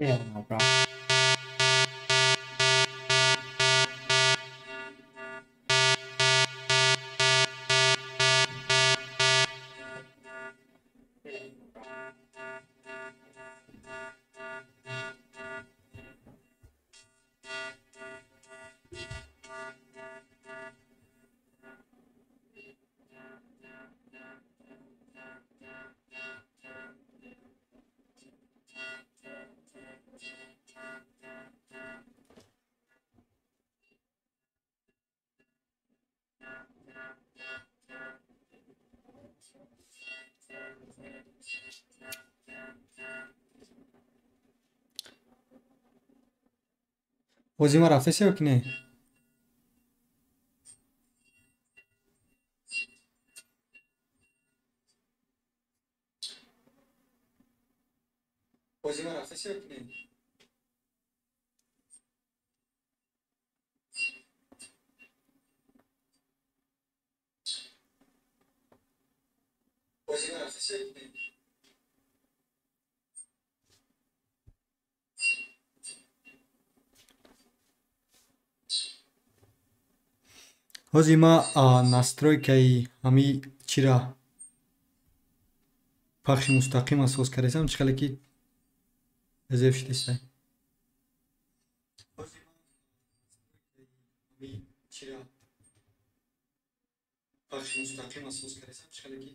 Hell no, bro. Ҳозир ман рафтаси ё ки не? Ҳозир ман рафтаси ё ки не? Ҳозир ман рафтаси ё ки не? Ҳозир ман настройкаи ҳами чира пахши мустақим асос кардасам, чӣ хеле ки резерв шудистай. Ҳозир ман ҳами чира пахши мустақим асос кардасам, чӣ хеле ки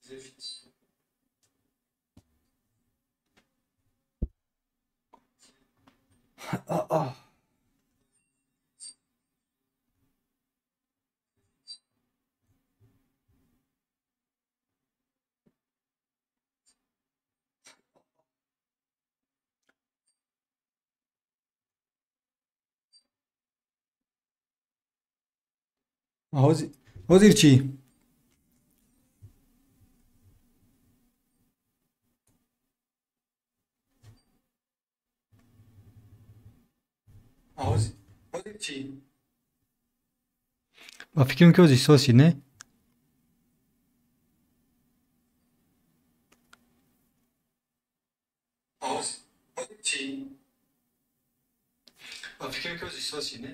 резерв шудистай. Ҳозир чӣ? Ҳозир чӣ? Ба фикрам ки ҳозир соси, не? Ҳозир чӣ? Ба фикрам ки ҳозир соси, не?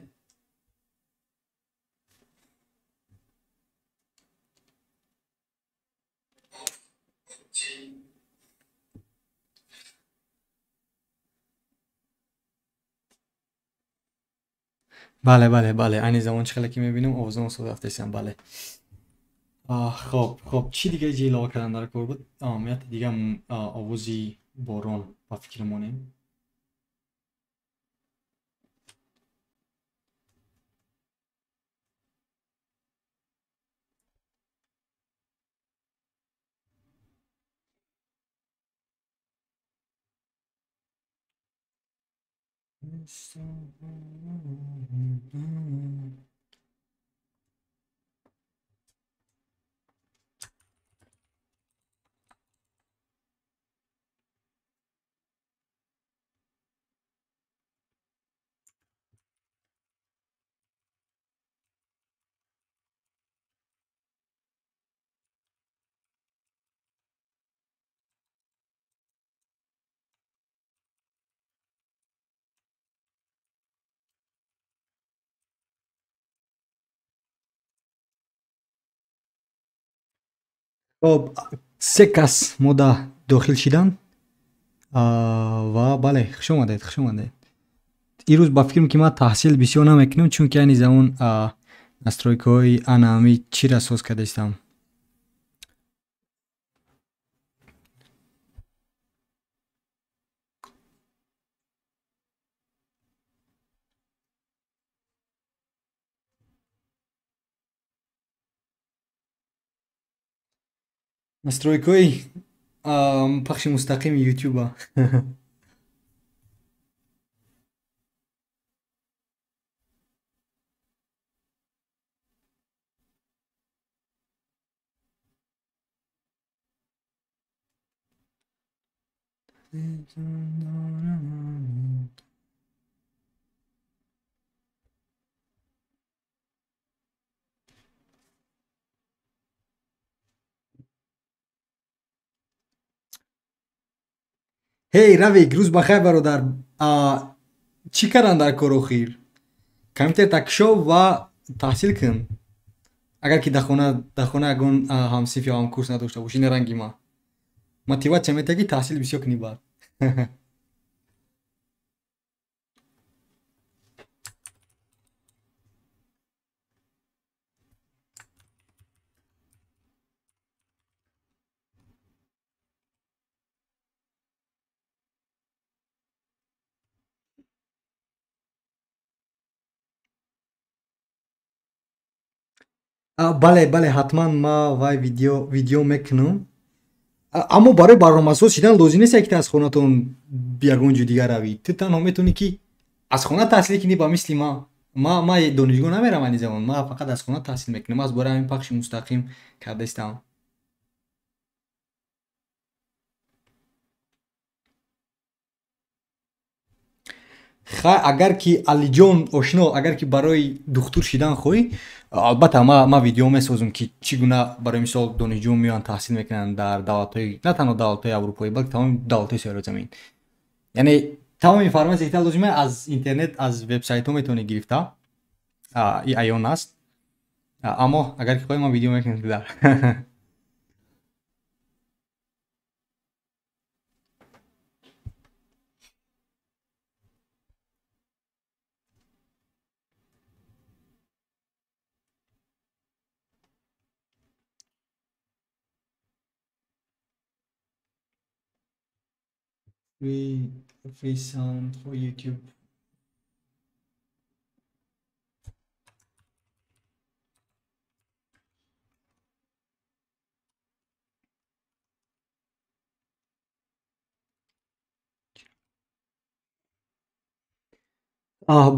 Бале, бале, бале, айни замон чӣ хеле ки мебинам, овозам соз рафтаистам, бале. Хоб, хоб, чӣ дига ҷи илова кардан дар кор буд? Як дига овози борон ба фикр монем. Хоб, се кас мода дохил шидан ва бале, хуш омадед, хуш омадед. Ирӯз ба фикрам ки ман таҳсил бисёр намекунам, чунки айни замон настройкаҳои ана ҳами чира соз кардаистам. Настройкаҳои пахши мустақими ютуба. Ҳей, Равик, рӯз бахайр, бародар. Чӣ кардан дар кор охир? Компютерта кушо ва таҳсил кун. Агар ки дар хона ягон ҳамсинф ё ҳамкурс надошта бошӣ, ина ранги ман. Мотиватсия метиҳад, ки таҳсил бисёр кунӣ баъд. Бале, бале, ҳатман ма вай видео мекунам. Аммо барои барномасоз шидан лозим нест, ки аз хонатон ягон ҷо дигар равӣ. Ту танҳо метавонӣ, ки аз хона таҳсил кунӣ, ба мисли ман. Ма донишгоҳ намерам ани замон, ма фақат аз хона таҳсил мекунам. Аз бораи ҳамин пахши мустақим кардаистам. Хай, агар ки Алиҷон ошно, агар ки барои духтур шидан хоҳӣ, албатта ма видео месозам, ки чӣ гуна, барои мисол, донишҷӯ меоянд, таҳсил мекунанд дар давлатҳои, на танҳо давлатҳои аврупоӣ, балки тамоми давлатҳои сайёразамин. Яъне тамоми информатсия, ки лозима, аз интернет, аз вебсайтҳо метавонӣ гирифта. И аён аст. Аммо агар ки хоҳӣ, ман видео мекунам дар free sound for YouTube.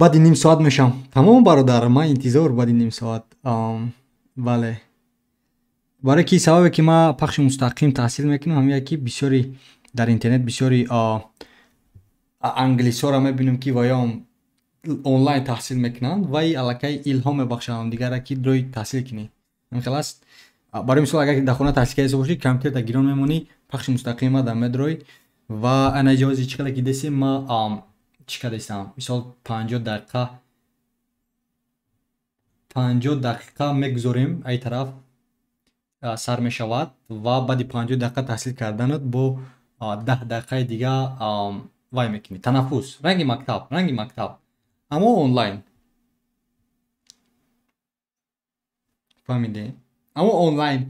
Баъди ним соат мешавам. Тамом, бародар, ман интизор баъди ним соат. Бале, барое ки сабабе ки ман пахши мустақим таҳсил мекунам, ҳамин ки бисёри дар интернет, бисёри англисҳоро мебинем, ки ваём онлайн таҳсил мекунанд ва аллакай илҳом мебахшанд ҳамдигарра, ки рӯи таҳсил кунӣ. Ҳамин хел аст. Барои мисол, агар дар хона таҳсил карда бошӣ, компютерта гирон мемонӣ, пахши мустақима дар медрой ва ана ҷози чӣ хеле ки десем, ма чӣ кардаистам, мисол, 50 дақиқа, 50 дақиқа мегузорем, ай тараф сар мешавад ва баъди 50 дақиқа таҳсил карданат бо 10 дақиқаи дига вай мекунӣ, танаффус, ранги мактаб, ранги мактаб, аммо онлайн, фаҳмидем, аммо онлайн.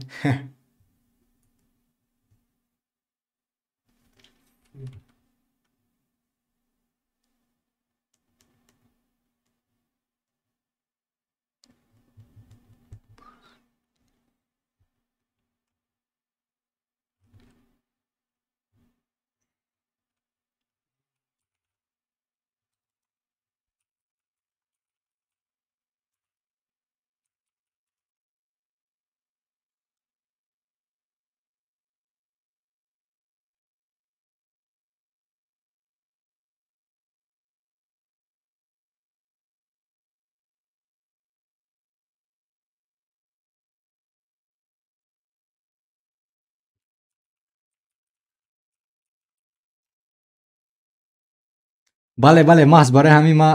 Бале, бале, маҳз барои ҳамин ма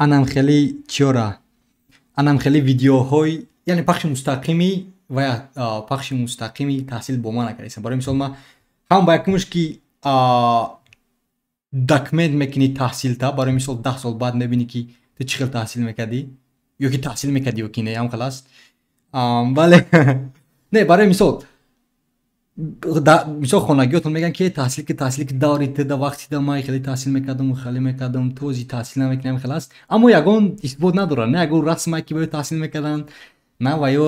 анам хеле чиёра, анам хеле видеоҳои, яъне пахши мустақими ва пахши мустақими таҳсил бо ман накардастам. Барои мисол, ма ҳам ба якумш, ки документ мекунӣ таҳсилта, барои мисол, 10 сол баъд мебинӣ, ки ту чӣ хел таҳсил мекардӣ ё ки таҳсил мекардӣ ё ки не, ҳам хел аст. Бале, не, барои мисол, мисол, хонагиётон мегӯянд, ки таҳсил ки, таҳсил ки, даври ту да вақти да ман хеле таҳсил мекардам, хеле мекардам, ту ози таҳсил намекунӣ, ҳам хел аст. Аммо ягон исбот надоранд, на ягон расмае, ки ба ё таҳсил мекарданд, на ва ё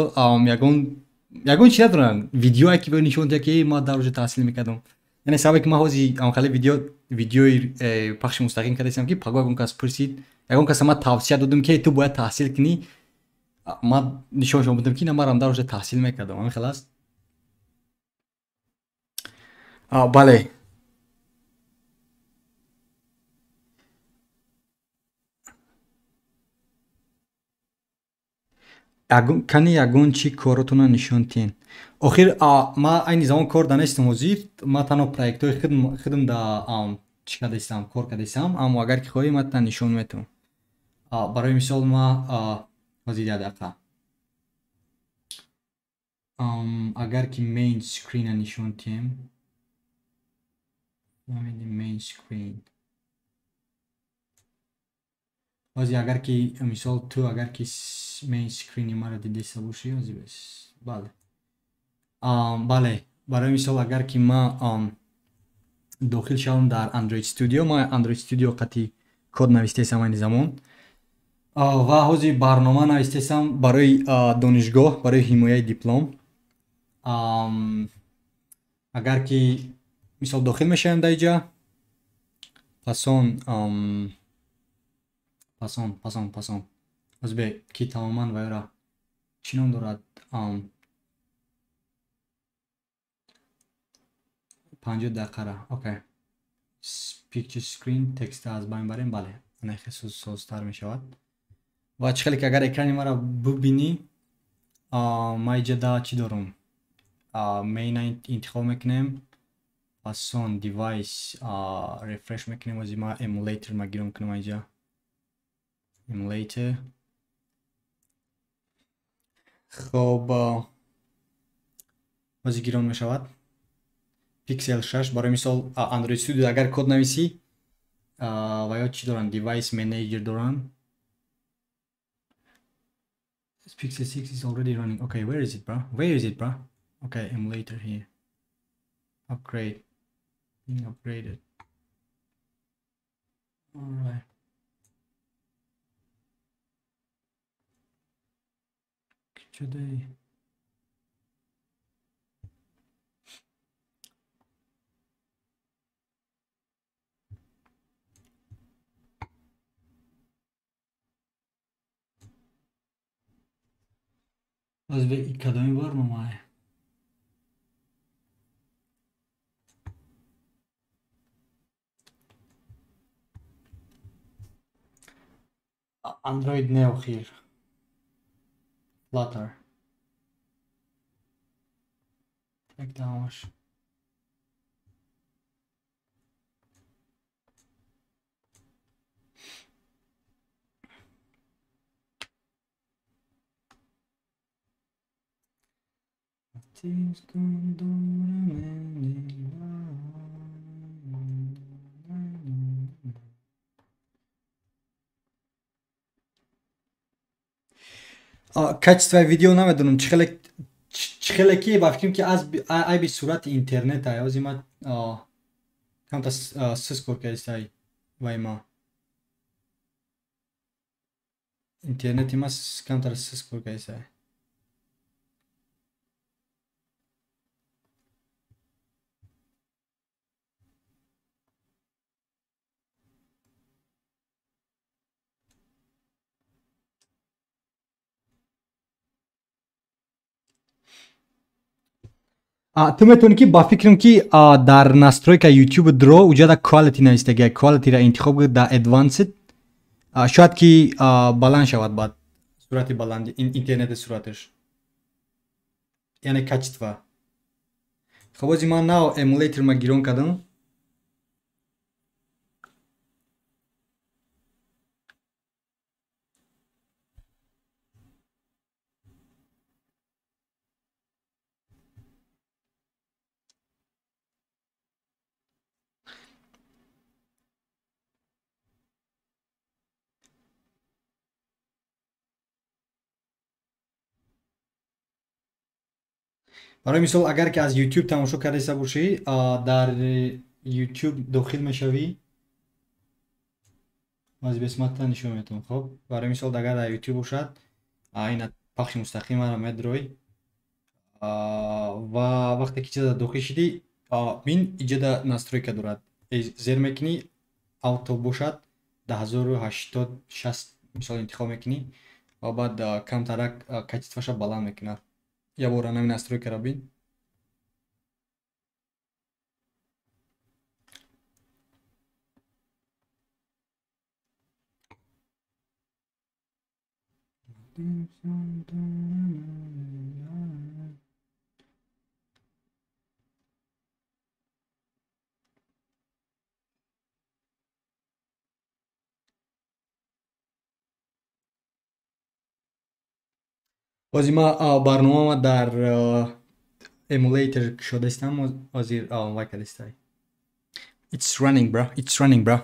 ягон чи надоранд, видеое, ки ба ё нишон диҳад, ки ман дар оҷо таҳсил мекардам. Яъне сабабе ки ман ҳози хеле видеои пахши мустақим кардастам, ки пагоҳ ягон кас пурсид, ягон каса ман тавсия додам, ки ту бояд таҳсил кунӣ, ман нишоншон будам, ки на, марам дар оҷо таҳсил мекардам. Ҳамин хел аст. Бале, кани ягон чӣ коротонро нишон тиҳен. Охир ма айни замон кор данестам ҳозир, ма танҳо проектҳои худам да чӣ кардастам, кор кардастам, аммо агар ки хоҳӣ ма та нишон метавам. Барои мисол ма ҳозир як дақиқа. Агар ки main screen-а нишон диҳем, main screen. Ҳозир агар ки мисол ту агар ки main screen-и маро дидаста бошӣ, ҳозир бес. Бале. Бале, барои мисол агар ки ма дохил шавам дар Android Studio, ма Android Studio қати код навистесам айни замон. Ва ҳозир барнома навистесам барои донишгоҳ, барои ҳимояи диплом. Агар ки мисол дохил мешавем дар инҷа, пасон пасон пасон пасон. Ҳозир бе ки тамоман вайра чӣ ном дорад? 50 дақиқара. Окей. Picture screen текста аз байн барем, бале. Ана хеле созтар мешавад. Ва чӣ хеле ки агар экрани маро бубинӣ, ма инҷа да чӣ дорам? Main-а интихоб мекунем, пасон device refresh мекунем, ҳозир ма emulator ма гиром кунам инҷа. Emulator. Хоб, ҳозир гирон мешавад. Pixel 6 барои мисол Android Studio агар код нависӣ, ва ё чӣ доранд? Device Manager доранд. Pixel 6 is already running. Okay, where is it, bro? Where is it, bro? Okay, emulator here. Upgrade. Being upgraded. All right. Today. Аз бе кадоми барномае? Android не охир. Flutter. Так тамош. Качествои видео намедонам чӣ хеле ки ба фикрам ки аз айби сурати интернет ай ҳозир ма камта сис кор кардистай вай ма интернети ма камтар сис кор кардистай. Ту метавонӣ ки ба фикрам ки дар настройка YouTube дро уҷада quality навистагия, quality-ра интихоб кунед дар advanced, шояд ки баланд шавад баъд сурати баланди интернети сураташ, яъне качество. Хоб, ҳозир ман нав emulator ма гирон кардам. Барои мисол агар ки аз YouTube тамошо кардаиста бошӣ, дар YouTube дохил мешавӣ, аз бесматта нишон метавон. Хоб, барои мисол агар дар YouTube бошад, ина пахши мустақимаро медрой ва вақте ки чиза дохил шидӣ, бин иҷода настройка дорад, зер мекунӣ, авто бошад 1080 мисол интихоб мекунӣ ва баъд камтарак качествоша баланд мекунад. Я бора нами настройкаро бин. Ҳозир ма барномама дар emulator кушодаистам, ҳозир вай кардистай. It's running, bro. It's running, bro.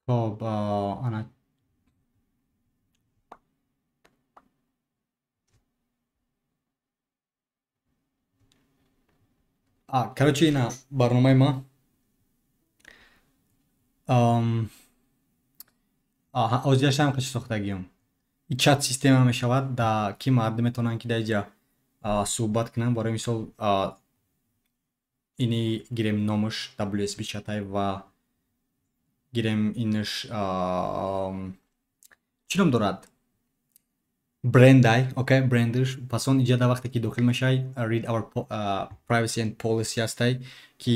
Хоб, ана короче, ина барномаи ма ҳозирашам қачи сохтагиам. И чат система мешавад, да, ки мардум метавонанд, ки дар иҷа суҳбат кунанд. Барои мисол, ини гирем, номаш WSB чатай ва гирем инаш чӣ ном дорад, брендай, окей, брендаш. Пас он иҷа, вақте ки дохил мешавӣ, read our privacy and policy ҳастай, ки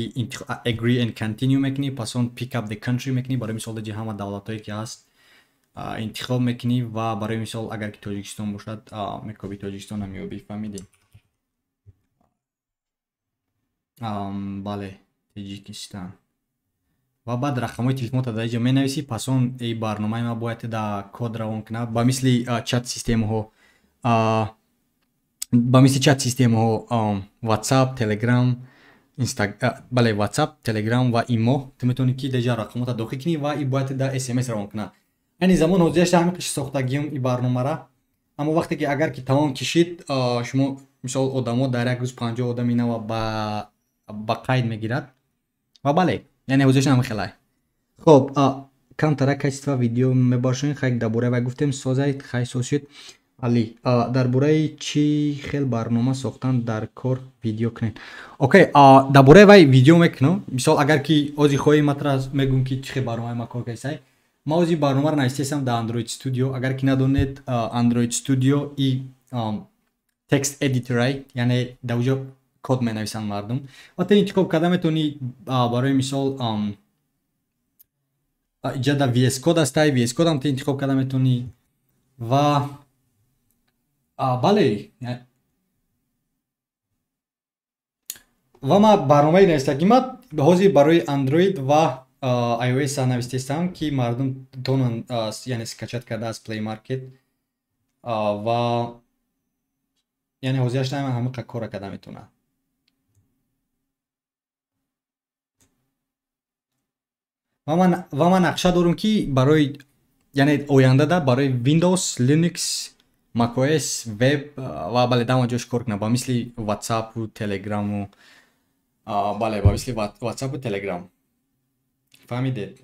agree and continue мекунӣ. Пас он pick up the country мекунӣ. Барои мисол, даҷи ҳама давлатҳое ки ҳаст, интихоб мекунӣ ва барои мисол, агар ки Тоҷикистон бошад, мекоби, Тоҷикистона меёбӣ, фаҳмидӣ? Бале, Тоҷикистон. Ва баъд рақамҳои телефонта дар иҷо менависӣ. Пас он и барномаи ма бояд да код равон кунад, ба мисли чат системаҳо, ба мисли чат системаҳо WhatsApp, Telegram, бале, WhatsApp, Telegram ва Имо. Ту метавонӣ, ки дар иҷа рақамота дохил кунӣ ва и бояд да SMS равон кунад. Айни замон ҳозираш ҳамин қиши сохтагиём и барномара, аммо вақте ки агар ки тамом кишид, шумо мисол, одамо дар як рӯз 50 одами нава ба қайд мегирад. Ва бале, яъне ҳозираш ҳамин хелай. Хоб, камтара качество видео мебошем. Хай, дар бораи вай гуфтем, созай, хай, соз шуд. Али, дар бораи чӣ хел барнома сохтан дар кор видео кунед? Окей, дар бораи вай видео мекунам. Мисол, агар ки ози хоҳӣ, матра мегӯм, ки чӣ хел барномаи ма кор кардисай. Ма ози барномаро навистесам дар Android Studio. Агар ки надонед, Android Studio и text editor ай, яъне дар уҷо код менависанд мардум ва ту интихоб карда метавонӣ. Барои мисол, иҷа дар VS Code ҳастай, VS Code ам ту интихоб карда метавонӣ. Ва бале, ва ма барномаи навистагӣ ма ҳозир барои Android ва iOS навистестам, ки мардум тонанд, яъне скачать карда аз Play Market. Ва яъне ҳозираш ҳамин кора карда метавонад. Ва ман нақша дорам, ки барои, яъне ояндада барои Windows, Linux, macOS, веб ва бале, дар ҷош кор кунам, ба мисли WhatsApp-у Telegram-у, бале, ба мисли WhatsApp-у Telegram, фаҳмидед?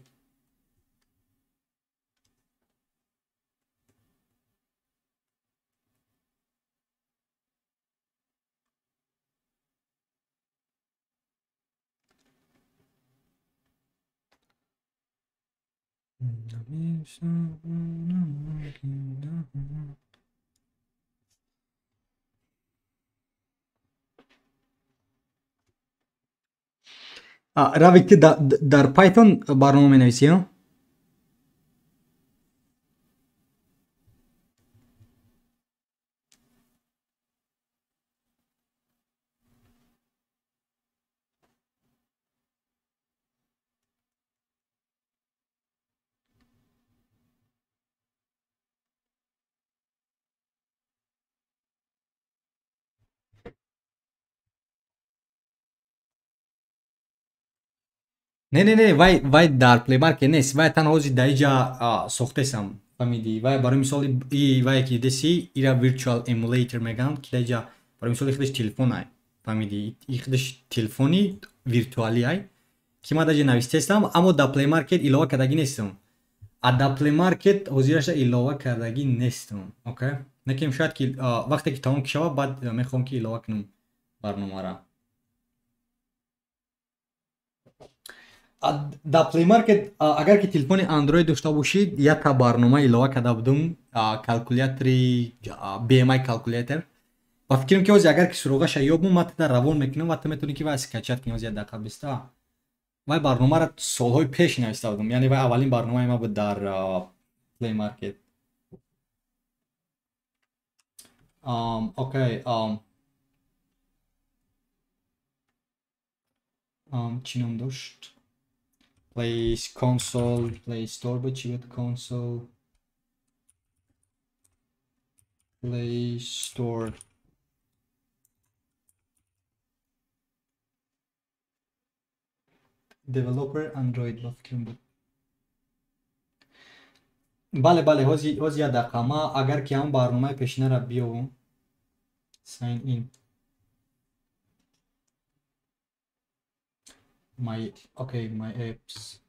Равик, ти дар Python барнома менависӣ? Не, не, не, вай дар Play Market нест, вай танҳо ҳозир дар иҷа сохтесам, фаҳмидӣ? Вай барои мисол, и вае ки дидаси, ира virtual emulator мегӯянд, ки дар иҷа барои мисол худаш телефон ай, фаҳмидӣ? И худаш телефони виртуалӣ ай, ки ман дар иҷа навистесам, аммо дар Play Market илова кардагӣ нестам. А дар Play Market ҳозираша илова кардагӣ нестам, окей? Некем шояд ки вақте ки тамом шавад, баъд мехоҳам, ки илова кунам барномаро. Дар Play Market, агар ки телефони Android дошта бошӣ, якта барнома илова карда будум, калкулятори BMI calculator. Ба фикрам, ки ҳозир агар ки суроғаша ёбум, ман туда равон мекунам ва ту метавонӣ, ки вай скачать кунӣ. Ҳозир як дақиқа биста. Вай барномаро солҳои пеш нависта будум, яъне вай аввалин барномаи ман буд дар Play Market. Okay, чӣ ном дошт? Play Console, Play Store буд, чӣ буд? Console, Play Store. Developer Android ба фикрам буд. Бале, бале, ҳози як дақиқа. Ма агар ки ҳамон барномаи пешинаро биёвам, sign in. My, okay, my apps.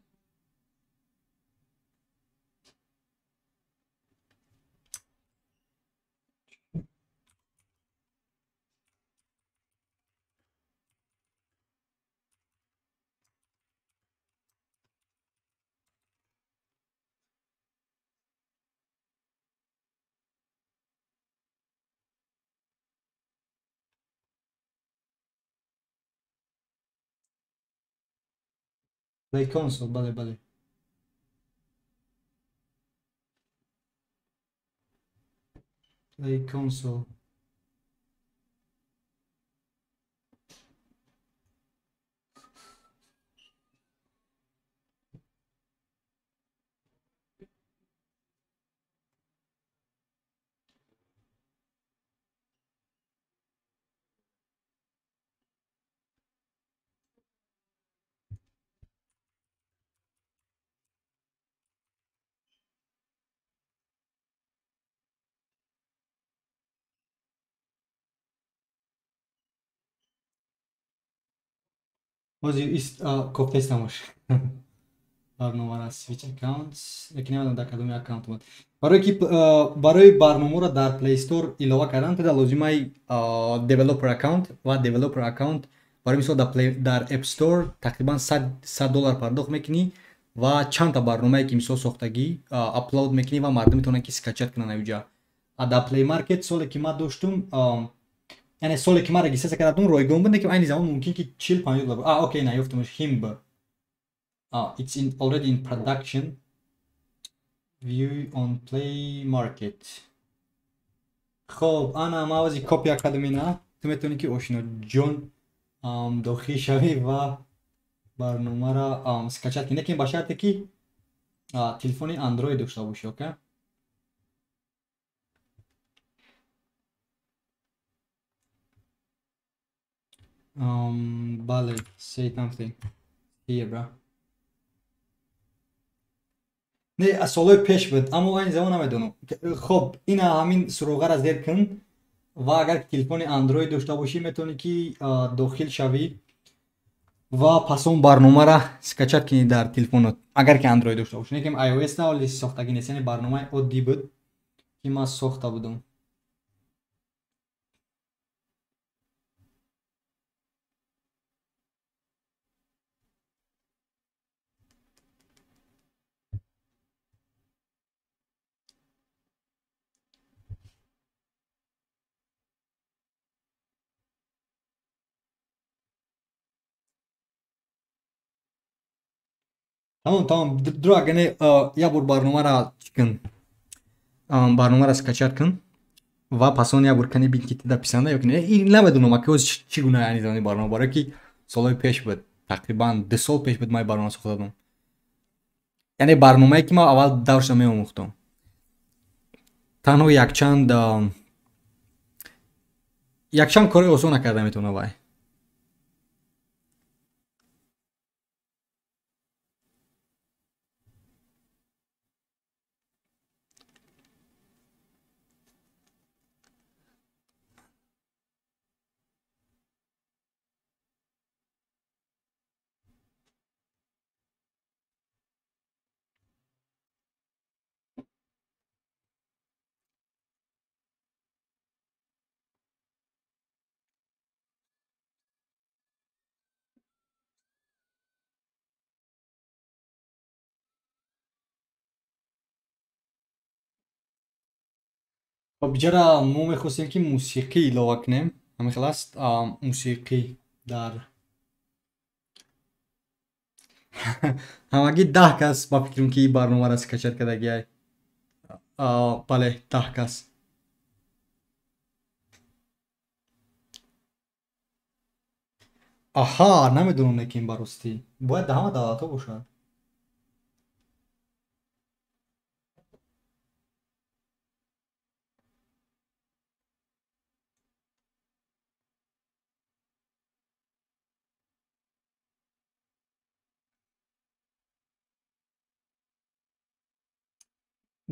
Play Console, бале, бале. Play Console. Ҳозир кофтаистамош барномаро switch accounts, лекин намедонам дар кадоми аккаунт омад. Барое ки барои барномаро дар Play Store илова кардан туда лозимаи developer account ва developer account барои мисол дар App Store тақрибан 100 доллар пардохт мекунӣ ва чандта барномае ки мисол сохтагӣ upload мекунӣ ва мардум метавонанд ки скачать кунанд аюҷа. А дар Play Market соле ки ман доштум, яъне соле ки ман регистрация кардам, ройгон буд, лекин айни замон мумкин ки 40-50 доллар. А, окей, на, ёфтамаш, химб. It's in already in production. View on Play Market. Хоб, ана ман ози копия кардам ина. Ту метавонӣ ки ошиноҷон дохил шавӣ ва барномаро скачать кунӣ, лекин ба шарте ки телефони Android дошта бошӣ, окей? Бале, say something here, bro. Не, аз солҳои пеш буд, аммо айни замон намедонам. Хоб, ина ҳамин суроғаро зер кун ва агар телефони Android дошта бошӣ, метавонӣ ки дохил шавӣ ва пас он барномаро скачать кунӣ дар телефонот, агар ки Android дошта бошӣ. Лекин iOS на ҳоли сохтагӣ нест, яъне барномаи оддӣ буд ки ман сохта будам. Тамом, тамом, друг, яъне як бор барномаро чӣ кун, барномаро скачать кун ва пас он як бор кани бин ки тида писанда ё ки не. Ин намедонам аки ҳоз чӣ гуна айни замони барнома, барое ки солҳои пеш буд, тақрибан 2 сол пеш буд ман ин барнома сохта будам. Яъне барномае ки ман аввал даврша меомӯхтам. Танҳо якчанд кори осон накарда метавона вай. Хоб, биҷара мо мехостем ки мусиқӣ илова кунем. Ҳамин хел аст, мусиқӣ дар ҳамагӣ 10 кас ба фикрам ки ин барномаро скачать кардагиай. Бале, 10 кас. Аҳа, намедонам, лекин ба ростӣ бояд дар ҳама давлатҳо бошад.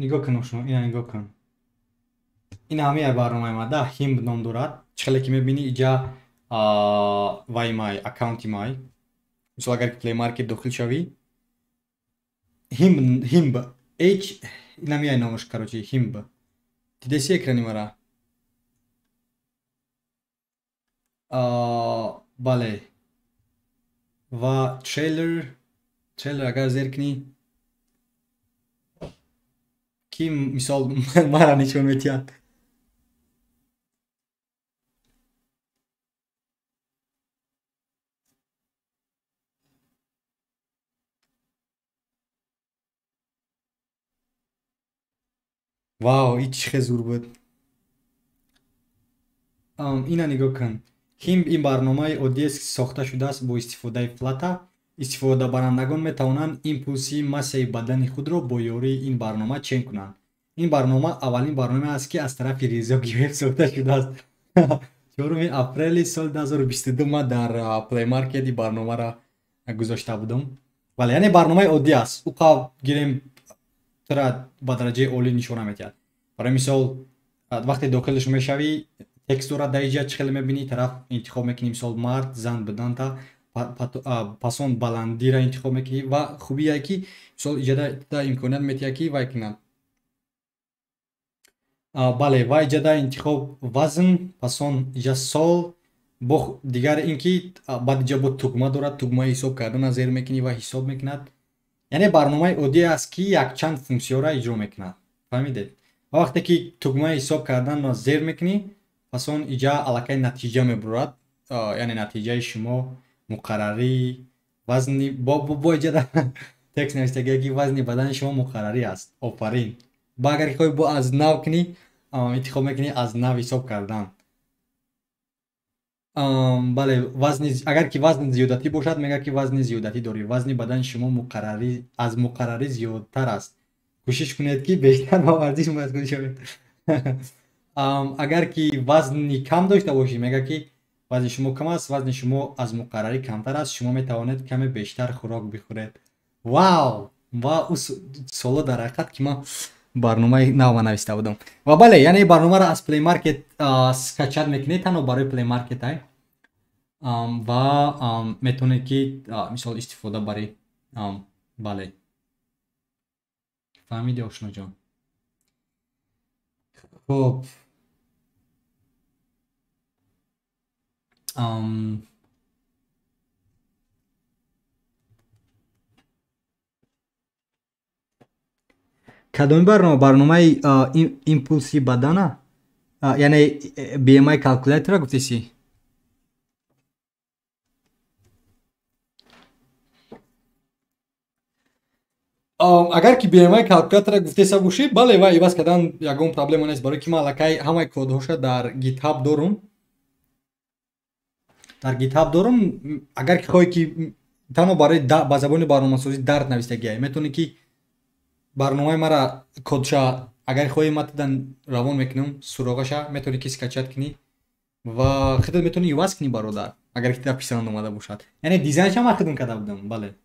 Нигоҳ кун, шумо ина нигоҳ кун. Ин ҳамаи барномаи ма да Ҳимб ном дорад. Чӣ хеле ки мебинӣ, иҷа вай май аккаунти май. Мисол, агар ки Play Market дохил шавӣ, Ҳимб, Ҳимб H, инамияй номаш, короче, Ҳимб. Дидеси экрани мара? Бале, ва трейлер агар зер кунӣ, ки мисол мара нишон медиҳад. Вау, ин чӣ хел зур буд! Ина нигоҳ кун. Ҳимб ин барномаи оддиест, ки сохта шудааст бо истифодаи Flutter. Истифодабарандагон метавонанд импулси массаи бадани худро бо ёрии ин барнома чен кунанд. Ин барнома аввалин барнома аст, ки аз тарафи Резо Гивев сохта шудааст. 4 апрели соли 2022 ман дар Play Market ин барномаро гузошта будам. Бале, яъне барномаи оддӣ аст. Ӯ қабл гирем, тура ба дараҷаи олӣ нишона медиҳад. Барои мисол, вақте дохилаш мешавӣ, текст дорад дар иҷа, чӣ хеле мебинӣ, тараф интихоб мекунӣ, мисол, мард, зан буданта, пас он баландиро интихоб мекунӣ. Ва хубие ки, мисол, иҷада имконият медиҳад, ки вай кунад. Бале, ва иҷада интихоб вазн, пас он иҷа сол, бо дигар ин ки баъд иҷа бо тугма дорад, тугмаи ҳисоб кардана зер мекунӣ ва ҳисоб мекунад. Яъне барномаи оддие аст, ки якчанд функсияро иҷро мекунад. Фаҳмидед? Ва вақте ки тугмаи ҳисоб карданро зер мекунӣ, пас он иҷа аллакай натиҷа мебурад. Яъне натиҷаи шумо муқаррарӣ вазни бо иҷа текст навиштагие, ки вазни бадани шумо муқаррарӣ аст. Офарин! Ба агар хоҳӣ бо аз нав кунӣ, интихоб мекунӣ аз нав ҳисоб кардан. Бале, вазни, агар ки вазни зиёдатӣ бошад, мегӯяд, ки вазни зиёдатӣ дорӣ, вазни бадани шумо муқаррарӣ аз муқаррарӣ зиёдтар аст, кӯшиш кунед, ки бештар ба варзиш машғул шавед. Агар ки вазни кам дошта бошӣ, мегӯяд, ки вазни шумо кам аст, вазни шумо аз муқаррарӣ камтар аст, шумо метавонед каме бештар хӯрок бихӯред. Вау! Ва ӯ соло дар ҳақиқат, ки ман барномаи нава нависта будам. Ва бале, яъне барномаро аз Play Market скачать мекунед, танҳо барои Play Market ай, ва метавонед, ки мисол истифода баред. Бале, фаҳмиди, ошноҷон? Хуб, кадоми барнома? Барномаи импулси бадана, яъне BMI калкулятора гуфтеси? Агар ки BMI калкулятора гуфтеса бошӣ, бале, ва иваз кардан ягон проблема нест, барои ки ман аллакай ҳамаи кодҳоша дар GitHub дорум, дар GitHub дорум. Агар ки хоҳӣ, ки танҳо барои ба забони барномасозӣ Dart навистагиай, метавонӣ, ки барномаи мара кодша, агар хоҳӣ, ман тидан равон мекунам суроғаша, метавонӣ, ки скачать кунӣ ва худат метавонӣ иваз кунӣ, бародар, агар ки тида писанд омада бошад. Яъне дизайнша ман худам карда будам. Бале,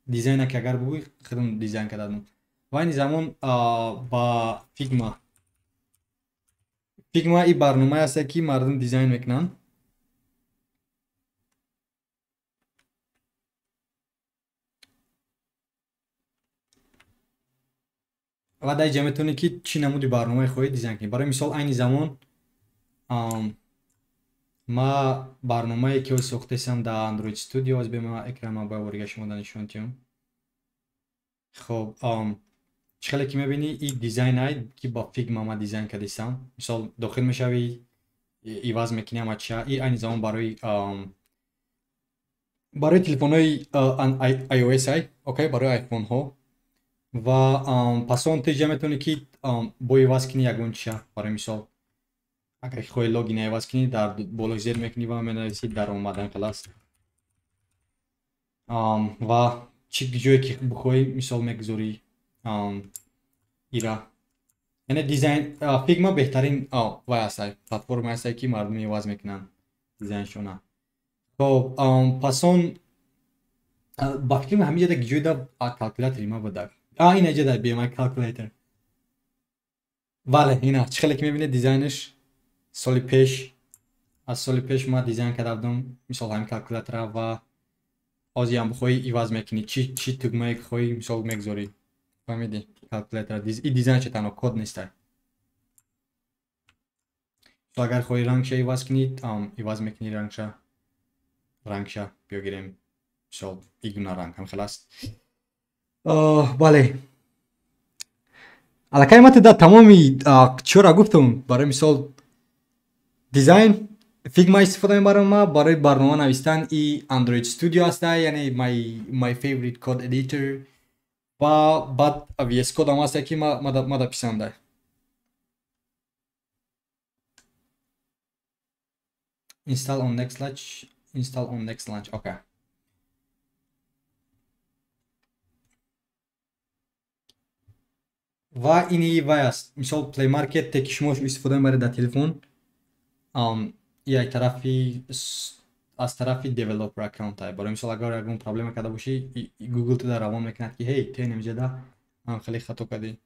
дизайна ки агар бугӯй, худам дизайн карда будам. Ва айни замон ба Figma. Figma и барномае аст, ки мардум дизайн мекунанд. Ва дар инҷа метавонӣ, ки чӣ намуди барномае хоҳӣ дизайн кунӣ. Барои мисол, айни замон ма барномае ки сохтаистам дар Android Studio, аз бема экран ма бояд ворига шумо да нишон диҳам. Хоб, чӣ хеле ки мебинӣ, и дизайнай, ки ба Figma ма дизайн кардистам. Мисол, дохил мешавӣ, иваз мекунӣ ҳама чия. И айни замон барои телефонҳои iOS ай, окей, барои айфонҳо. Ва пас он ту ҷа метавонӣ ки бо иваз кунӣ ягон чиша. Барои мисол, агар хоҳӣ логина иваз кунӣ, дар болои зер мекунӣ ва менависӣ даромад, ҳамин хел аст. Ва чӣ ҷое ки бихоҳӣ, мисол, мегузорӣ ира. Яъне дизайн Figma беҳтарин вай аст, платформа ҳасте, ки мардум иваз мекунанд дизайншона. Хоб, пас он ба фикрам ҳамин ҷода ҷойда калкулятори ма буда. Ина ҷода BMI calculator. Бале, ина чӣ хеле ки мебинед, дизайнаш соли пеш, аз соли пеш ма дизайн карда будам, мисол, ҳамин калкулятора. Ва ҳозир ҳам бихоҳӣ, иваз мекунӣ, чӣ тугмае ки хоҳӣ, мисол, мегузорӣ. Фаҳмидӣ? Калкулятора и дизайнша, танҳо код нестай. Агар хоҳӣ рангша иваз кунӣ, иваз мекунӣ рангша. Рангша биёгирем, мисол, и гуна ранг, ҳам хел аст. Бале, аллакай ма туда тамоми чиёра гуфтам. Барои мисол, дизайн Figma истифода мебарам ма, барои барнома навистан и Android Studio аста, яъне my favorite code editor. Ва баъд VS Code ҳам аста, ки мада писанда. Install on next launch, install on next launch, okay. Ва ини вай аст, мисол, Play Market, ки шумо истифода мебаред дар телефон, як тарафи аз тарафи developer account. Барои мисол, агар ягон проблема карда бошӣ, Google туда равон мекунад, ки ҳей, ту инамиҷада ҳам хеле хато кардӣ.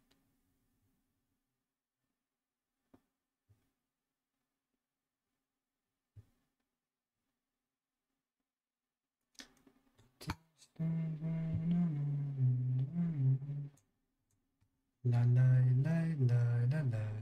ла лай лай лай ла лай.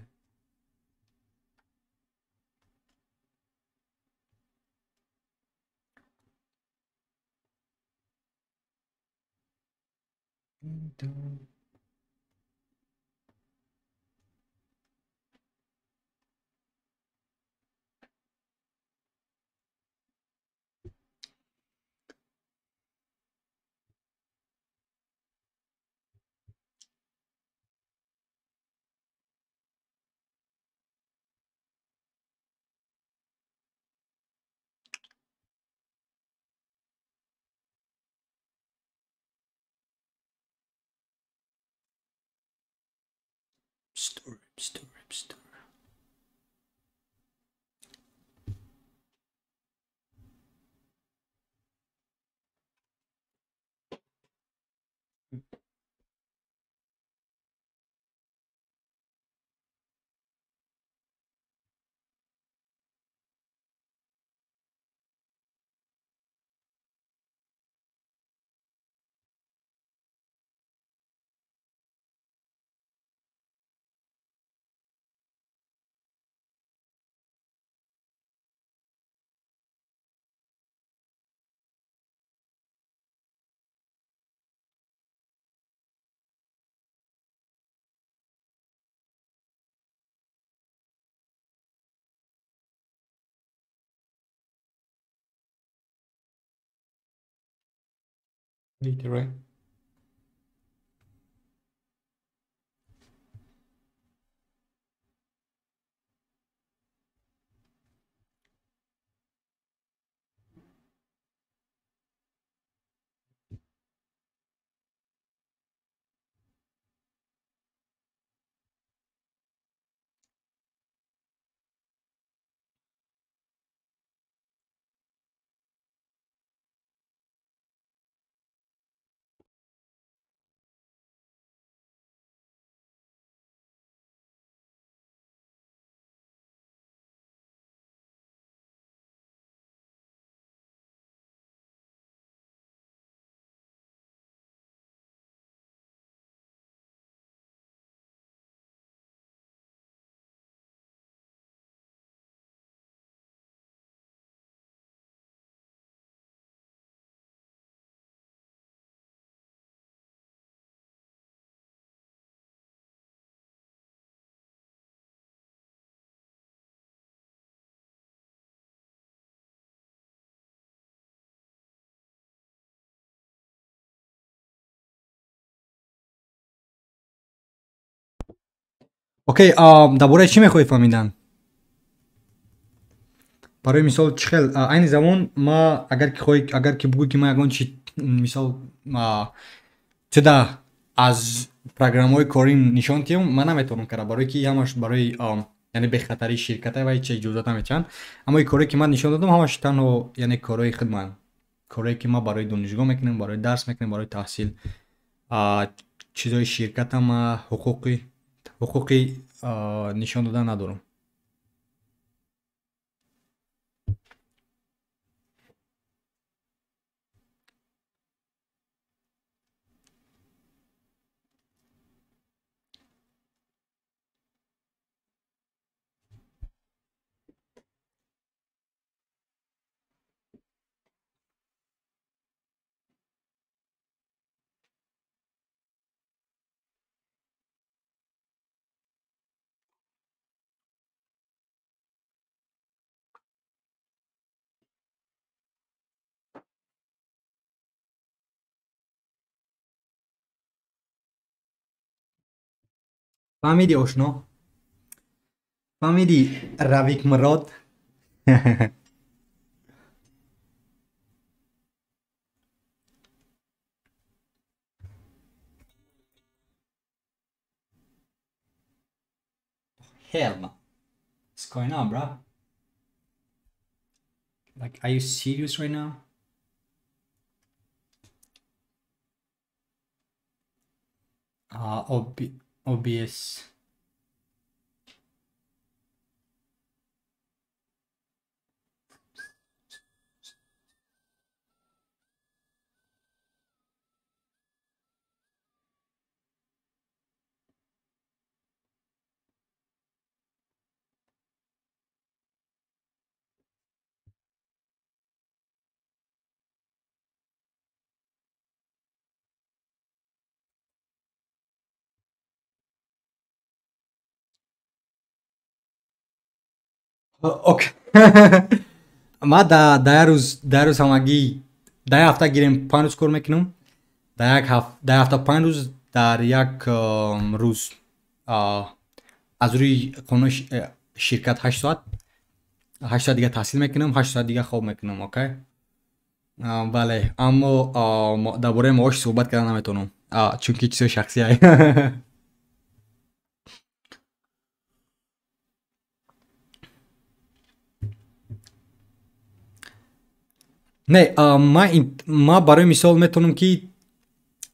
Store, store, store. Later, right? Окей, дар бораи чӣ мехоҳӣ фаҳмидан? Барои мисол, чӣ хел айни замон ма, агар ки хоҳӣ, агар ки бугӯӣ, ки ман ягон чи, мисол, туда аз программаҳои корим нишон диҳам, ман наметавонам кара, барое ки ҳамаш барои, яъне, бехатарии ширката ва ҳеҷ иҷозат наметиҳанд. Аммо ин корое ки ман нишон додам, ҳамаш танҳо, яъне, корҳои худман, корое ки ман барои донишгоҳ мекунам, барои дарс мекунам, барои таҳсил. Чизҳои ширката ма ҳуқуқи нишон додан надорам. Фаҳмидӣ, ошно? Фаҳмидӣ, Равик Мурод? Hell no. What's going on, bro? Like, are you serious right now? OBS. Окей. Ма да як рӯз, да як рӯз ҳамагӣ, да як ҳафта гирем, 5 рӯз кор мекунам. Да як ҳафта 5 рӯз, дар як рӯз аз рӯи қонуни ширкат 8 соат, 8 соат дига таҳсил мекунам, 8 соат дига хоб мекунам, окей? Бале, аммо дар бораи маош суҳбат кардан наметавонам, чунки чизҳои шахсӣ. Не, ма барои мисол метавонам ки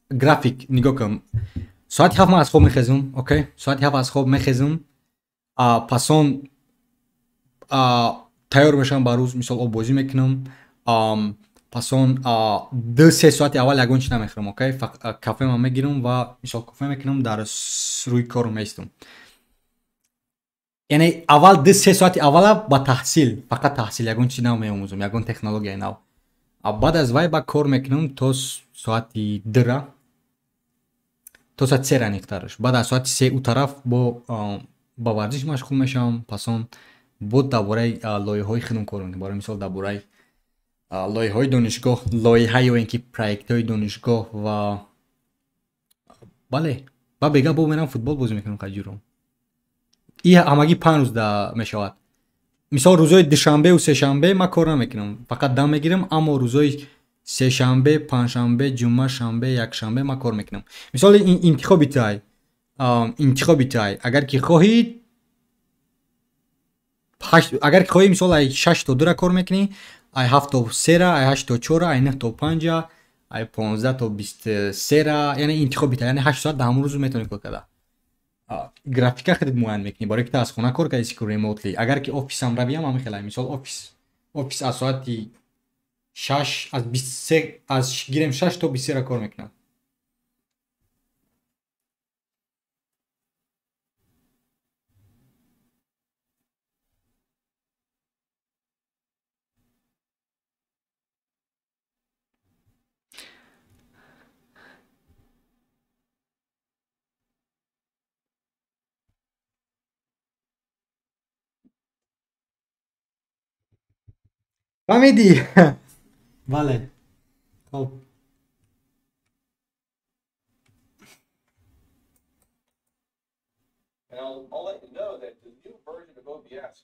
график нигоҳ кунам. Соати 7 ман аз хоб мехезам, окей? Соати 7 аз хоб мехезам, пас он тайёр мешавам ба рӯз, мисол, оббозӣ мекунам, пас он 2-3 соати аввал ягон чи намехӯрам, окей? Кафе ман мегирам ва, мисол, кофе мекунам, дар рӯи кор меистам. Яъне, аввал 2-3 соати аввала ба таҳсил, фақат таҳсил, ягон чи нав меомӯзам, ягон технологияи нав. Баъд аз вай ба кор мекунам то соати 2-ра, то соати 3-ра аниқтараш. Баъд аз соати 3 ӯ тараф бо ба варзиш машғул мешавам, пас он бо дар бораи лоиҳаҳои худам кор мекунам. Барои мисол, дар бораи лоиҳаҳои донишгоҳ, лоиҳа ё ин ки проектҳои донишгоҳ ва бале, ба бега бо мерам футбол бозӣ мекунам қаҷуром. И ҳамагӣ 5 рӯз мешавад. Мисол, рӯзҳои душанбеу сешанбе ман кор намекунам, фақат дам мегирам, аммо рӯзҳои сешанбе, панҷшанбе, ҷумъа, шанбе, якшанбе ман кор мекунам. Мисол, интихоби тай, интихоби тай. Агар ки хоҳӣ, агар ки хоҳӣ, мисол, ай 6 то 2-ра кор мекунӣ, ай 7 то 3-ра, ай 8 то 4-ра, ай 9 то 5-а, ай 15 то 23-ра, яъне интихоби тай, яъне 8 соат дар ҳамон рӯз метавонӣ кор карда. Графика худат муайян мекунӣ, барое ки ту аз хона кор кардӣ, ки remotely. Агар ки офисам равиям, ҳамин хелай. Мисол, офис аз соати 6, аз 23, аз гирем 6 то 23-ра кор мекунам. Фаҳмидӣ? Бале. Хоб. And I'll let you know that the new version of OBS.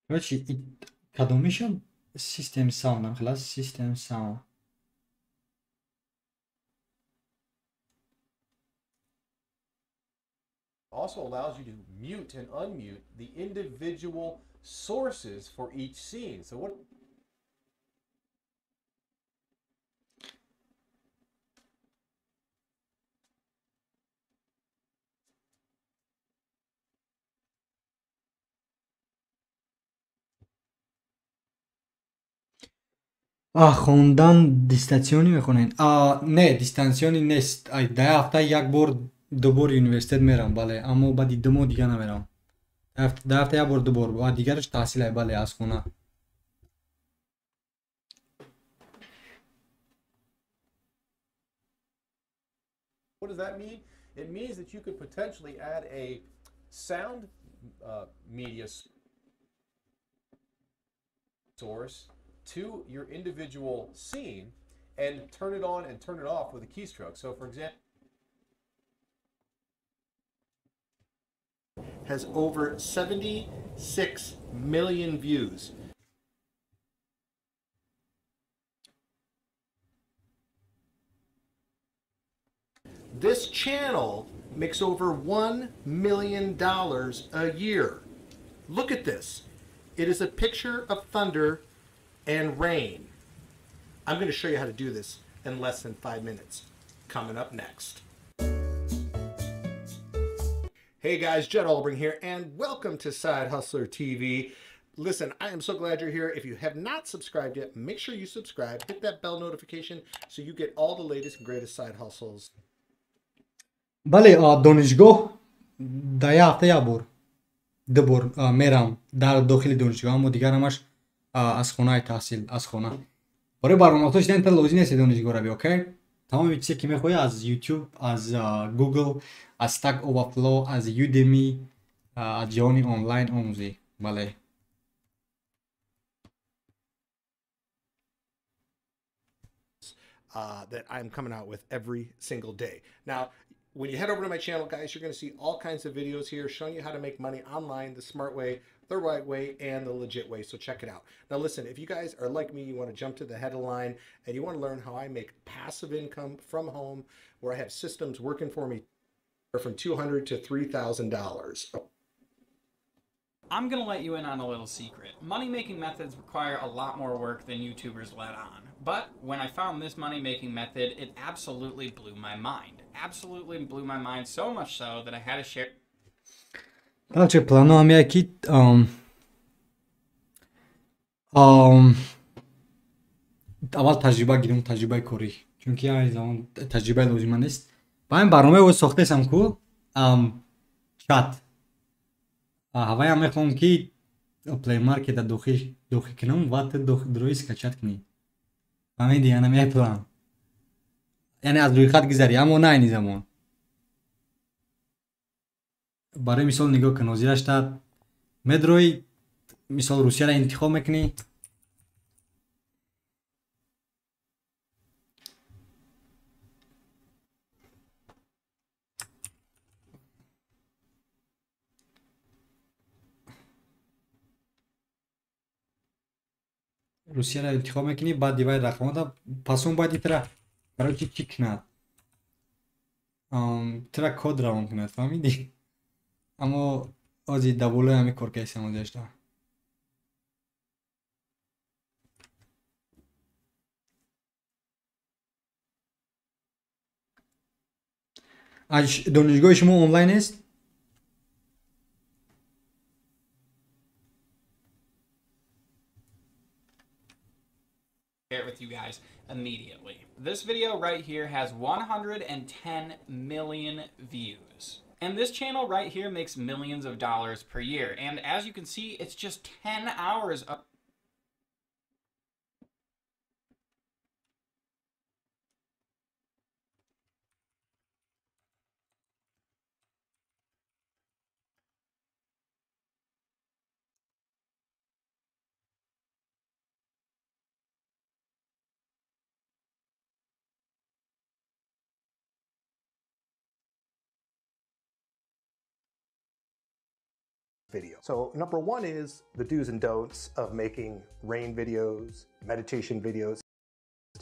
Короче, кадомишон System Sound ам хелас System Sound. Also allows you to mute and unmute the individual sources for each scene. So what Хондан дистанционӣ мехонед? Не, дистанционӣ нест. Дар ҳафта як бор, ду бор университет мерам, бале, аммо баъди 2 моҳ дига намерам. Дар ҳафта як бор, ду бор, ва дигараш таҳсил, бале, аз хона. What does that mean? It means that you could potentially add a sound media source to your individual scene and turn it on and turn it off with a keystroke. So for example, has over 76 million views. This channel makes over $1 million a year. Look at this. It is a picture of thunder and rain. I'm going to show you how to do this in less than 5 minutes. Coming up next. Hey guys, Judd Albring here, and welcome to Side Hustler TV. Listen, I am so glad you're here. If you have not subscribed yet, make sure you subscribe. Hit that bell notification so you get all the latest and greatest side hustles. Бале, донишгоҳ дар як ҳафта як бор, ду бор мерам дар дохили донишгоҳ, аммо дигар ҳамаш аз хонаи таҳсил, аз хона. Барои барномаҳо шидан та лозим нест донишгоҳ рави, окей? Тамоми чизе ки мехоҳӣ аз YouTube, аз Google, аз Stack Overflow, аз Udemy, аз ҷаҳони онлайн омӯзӣ. Бале. That I'm coming out with every single day. Now, when you head over to my channel, guys, you're going to see all kinds of videos here showing you how to make money online the smart way, the right way, and the legit way. So check it out. Now, listen, if you guys are like me, you want to jump to the head of the line and you want to learn how I make passive income from home, where I have systems working for me from $200 to $3,000. I'm going to let you in on a little secret. Money-making methods require a lot more work than YouTubers let on. But when I found this money-making method, it absolutely blew my mind. Absolutely blew my mind, so much so that I had to share. Короче, планоам я ки аввал таҷриба гирем, таҷрибаи корӣ, чунки ай замон таҷрибаи лозима нест. Ба ин барномаи о сохтесам ку чат ҳаваям мехоҳам ки Play Market-а дохил кунам ва ту дрои скачать кунӣ. Фаҳмидӣ? Яъне меплан, яъне аз рӯйхат гузарӣ, аммо на айни замон. Барои мисол нигоҳ кун, ҳозирашта медрои, мисол Русияро интихоб мекунӣ, Русияро интихоб мекунӣ, баъд дивай рақамода, пас он бояд итра барои чи чӣ кунад, тра код равон кунад, фаҳмидӣ? Аммо ози дар болои ҳамин кор кардем ҳозирашта. Донишгоҳи шумо онлайн нест? With you guys immediately. This video right here has 110 million views. And this channel right here makes millions of dollars per year. And as you can see, it's just 10 hours of Video. So number one is the do's and don'ts of making rain videos, meditation videos,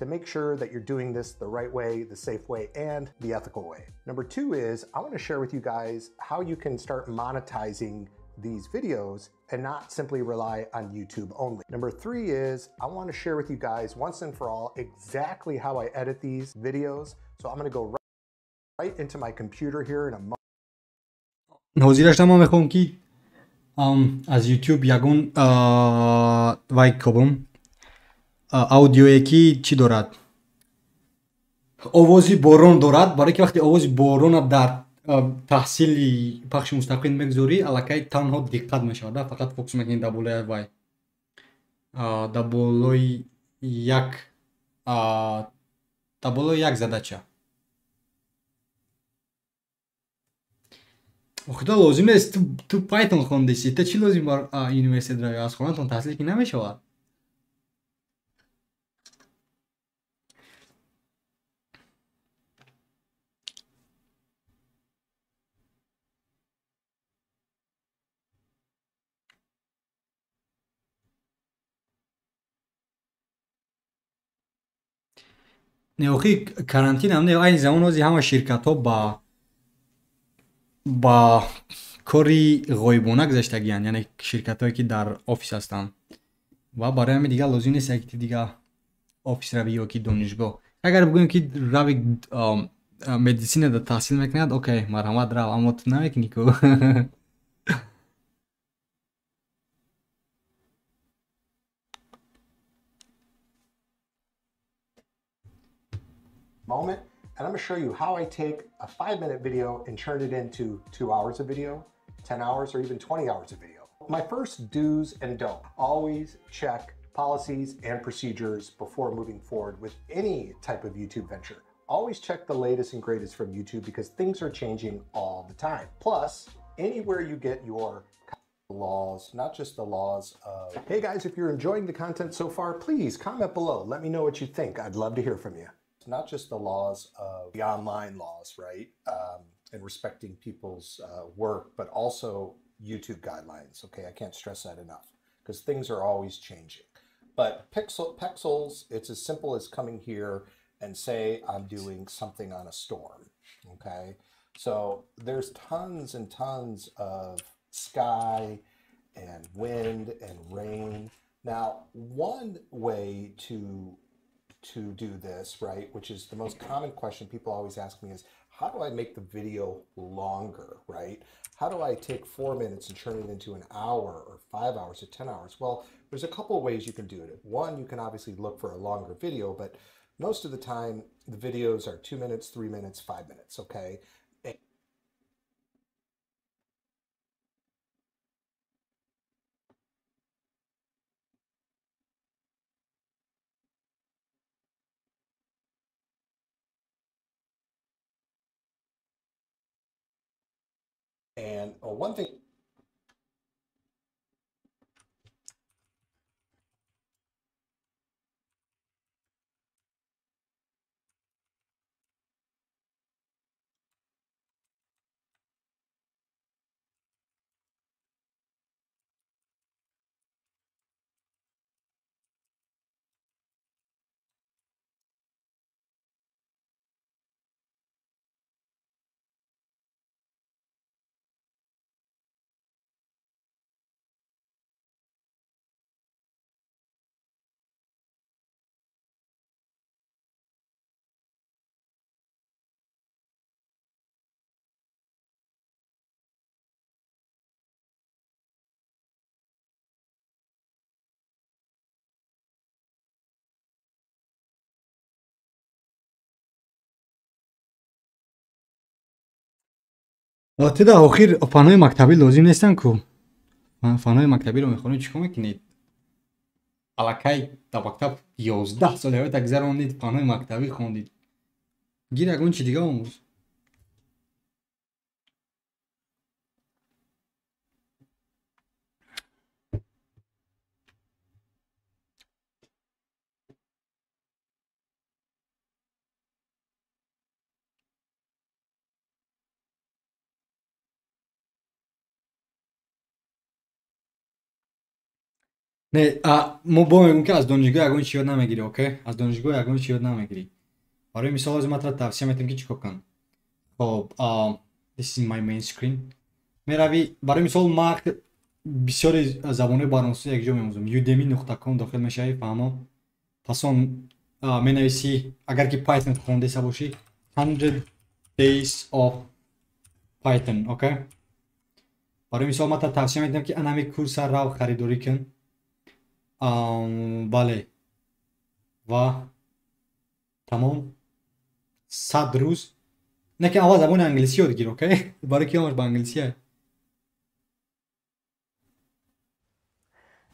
to make sure that you're doing this the right way, the safe way, and the ethical way. Number two is I want to share with you guys how you can start monetizing these videos and not simply rely on YouTube only. Number three is I want to share with you guys once and for all exactly how I edit these videos. So I'm going to go right into my computer here in a moment. Ҳозираш ман мехоҳам ки аз YouTube ягон вай кобам, аудиое ки чӣ дорад, овози борон дорад, барое ки вақте овози борона дар таҳсили пахши мустақим мегузорӣ, аллакай танҳо диққат мешавад, фақат фокус мекунӣ дар болои вай, дар болои як, дар болои як задача. Худо, лозим нест, ту Python хондеси, ту чӣ лозим бар университет равӣ? Аз хонатон таҳсил ки намешавад. Не, охи карантинам не, айни замон ҳози ҳама ширкатҳо ба кори ғоибона гузаштагиянд, яъне ширкатҳое ки дар офис ҳастанд, ва барои ҳамин дигар лозим нест яке дигар офис рави ё ки донишгоҳ. Агар бигӯем ки рави медицина да таҳсил мекунад, окей, марҳамат, рав, аммо ту намекунӣ ку. Moment, and I'm going to show you how I take a 5-minute video and turn it into 2 hours of video, 10 hours, or even 20 hours of video. My first do's and don't: always check policies and procedures before moving forward with any type of YouTube venture. Always check the latest and greatest from YouTube because things are changing all the time. Plus, anywhere you get your laws, not just the laws of... Hey guys, if you're enjoying the content so far, please comment below. Let me know what you think. I'd love to hear from you. Not just the laws of the online laws, right? And respecting people's work, but also YouTube guidelines. Okay, I can't stress that enough because things are always changing. But Pexels, it's as simple as coming here and say, I'm doing something on a storm, okay? So there's tons and tons of sky and wind and rain. Now, one way to do this, right, which is the most common question people always ask me is, how do I make the video longer, right? How do I take 4 minutes and turn it into an hour or 5 hours or 10 hours? Well, there's a couple of ways you can do it. One, you can obviously look for a longer video, but most of the time the videos are 2 minutes, 3 minutes, 5 minutes, okay? And one thing Теда охир фанҳои мактабӣ лозим нестанд ку. Фанҳои мактабиро мехонед, чӣ кор мекунед? Аллакай дар мактаб 11 соли ҳаёта гузаронид, фанҳои мактабӣ хондид. Гир ягон чи дига омӯз. Не, мо бо мегӯем, ки аз донишгоҳ ягон чи ёд намегирӣ, окей? Аз донишгоҳ ягон чи ёд намегирӣ. Барои мисол, ҳозир ман туро тавсия метавам, ки чӣ кор кун. Хоб, this is my main screen. Меравӣ, барои мисол, ман бисёри забонҳои барномасозӣ якҷо меомӯзам. Udemy.com дохил мешавӣ, фаҳмо? Пас он менависӣ, агар ки Python хондеса бошӣ, 100 days of Python, окей? Барои мисол, ман туро тавсия медиҳам, ки анами курса рав харидорӣ кун. Бале, ва тамом, 100 рӯз. Не ки аввал забони англисӣ ёд гир, окей? Барои ки ҳамаш ба англисия.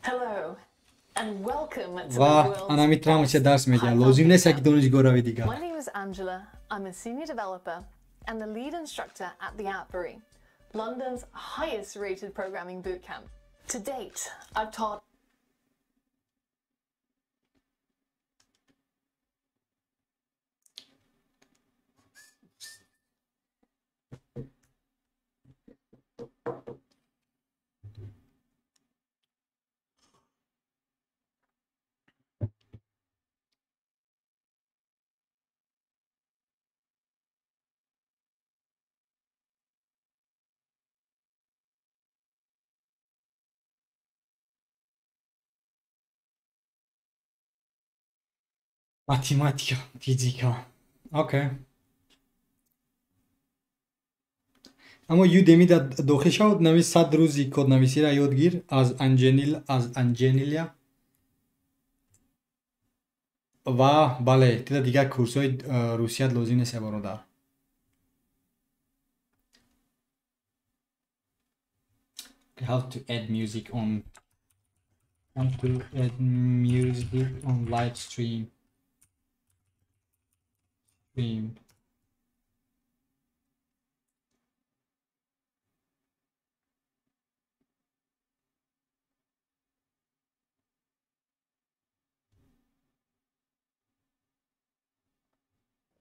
Hello and welcome to Ва the world's анами трамача дарс медиҳам. Python Лозим нест яки Bootcamp. донишгоҳ рави дигар. My name is Angela. I'm a senior developer and the lead instructor at the Outbury, London's highest rated programming bootcamp. To date, I've taught Математика, физика, окей. Аммо Udemy да дохил шав, нави 100 рӯзи коднависиро ёд гир аз Анҷенил, аз Анҷенилия. Ва бале, тида дигар курсҳои русият лозим нест, бародар. How to add music on live stream.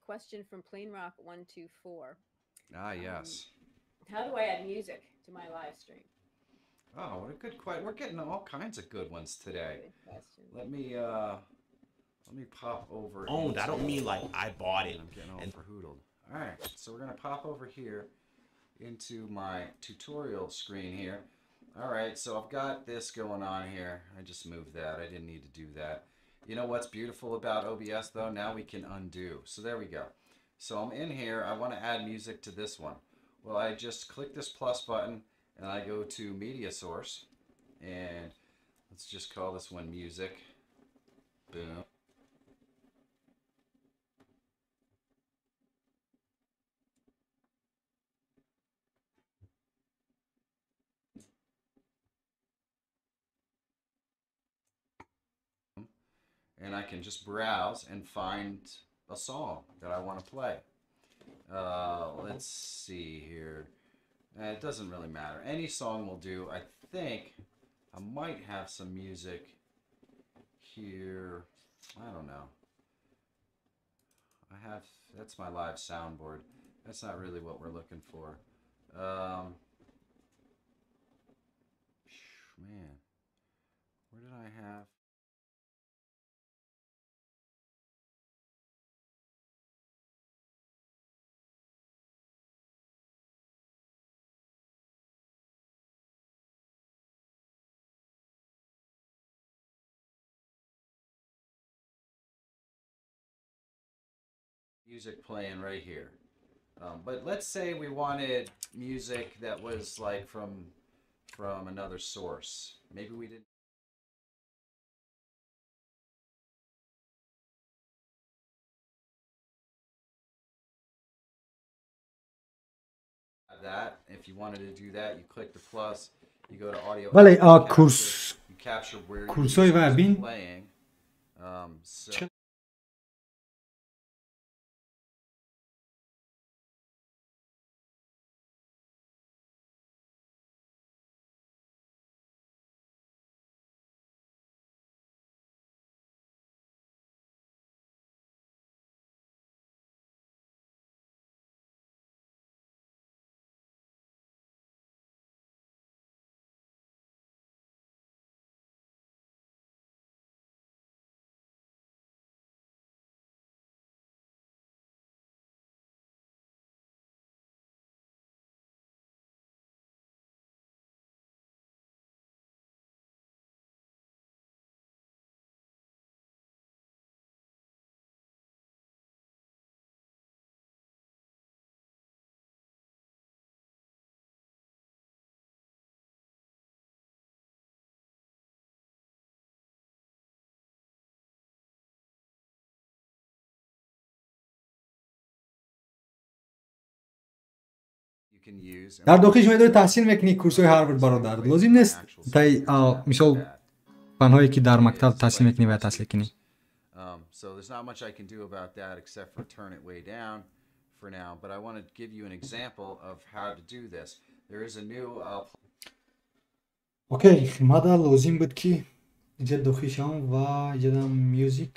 Question from Plain Rock 124. Ah, yes. How do I add music to my live stream? Oh, what a good question. We're getting all kinds of good ones today. Good question. Let me pop over. Owned. I don't into- mean like I bought it. I'm getting all And verhoodled. All right, so we're gonna pop over here into my tutorial screen here. All right, so I've got this going on here. I just moved that. I didn't need to do that. You know what's beautiful about OBS though? Now we can undo. So there we go. So I'm in here. I want to add music to this one. Well, I just click this plus button and I go to media source, and let's just call this one music. Boom. And I can just browse and find a song that I want to play. Let's see here. It doesn't really matter. Any song will do. I think I might have some music here. I don't know. I have, that's my live soundboard. That's not really what we're looking for. Man, where did I have? Music playing right here. But let's say we wanted music that was like from another source. Maybe we didn't have that. If you wanted to do that, you click the plus, you go to audio. Бале, capture, курс you capture where your курсҳои music is вай бин. Playing. So Дар дохил шумо доред таҳсил мекунӣ курсҳои Ҳарвард, бародар. Лозим нест тай мисол фанҳое ки дар мактаб таҳсил мекунӣ ва таҳсил кунӣ. So there's not much I can do about that except for turn it way down for now, but I want to give you an example of how to do this. There is a new Okay, мада лозим буд ки иҷа дохил шавам ва иҷадам music,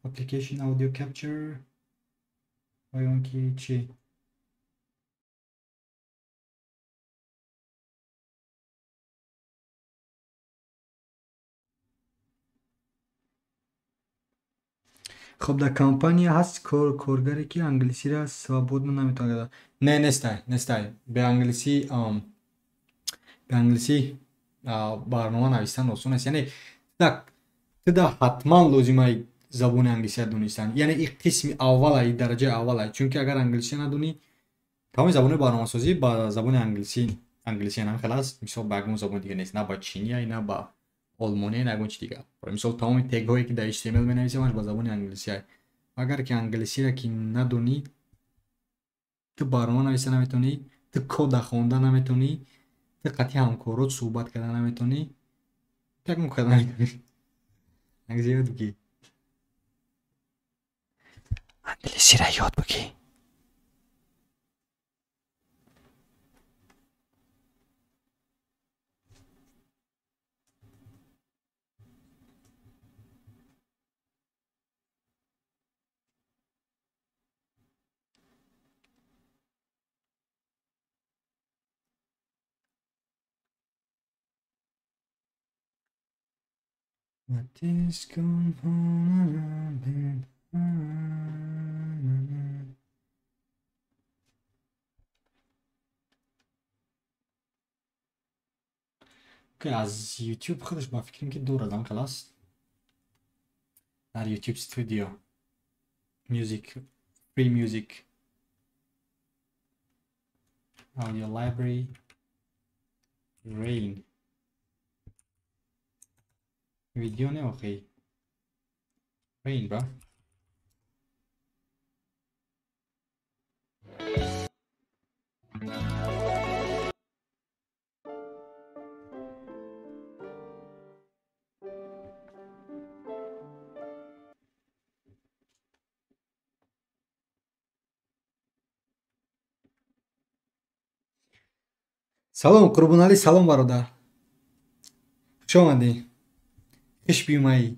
application audio capture ва ё он ки чӣ. Хоб, дар компания ҳаст коргаре ки англисиро свободно наметавонад? Не, нестай, нестай. Бе англисӣ барнома навистан осон аст. Яъне туда ҳатман лозимаи забони англисия донистан. Яъне ин қисми аввала, ин дараҷаи аввала. Чунки агар англисия надонӣ, тамоми забони барномасозӣ ба забони англисия намхел аст. Мисол ба ягон забони дига нест, на ба чиния, на ба олмония, на ягон чи дигар. Мисол тамоми тегҳое ки дар HTML менависем, ҳамаш ба забони англисия. Агар ки англисиро ки надонӣ, ту барнома нависта наметавонӣ, ту кода хонда наметавонӣ, ту қатъи ҳамкорот суҳбат карда наметавонӣ, ту ягон карда наметавонӣ. Англисиро ёд бигир. Англисиро ёд бигир. What is going on? Okay, аз YouTube худаш ба фикрам ки дорад ам халас. Дар YouTube Studio Music, Free Music, Audio Library, Rain. Видео не охи. Rain, бра. Салом Қурбоналӣ, салом бародар. Хуш омадӣ. Хуш биёмадӣ.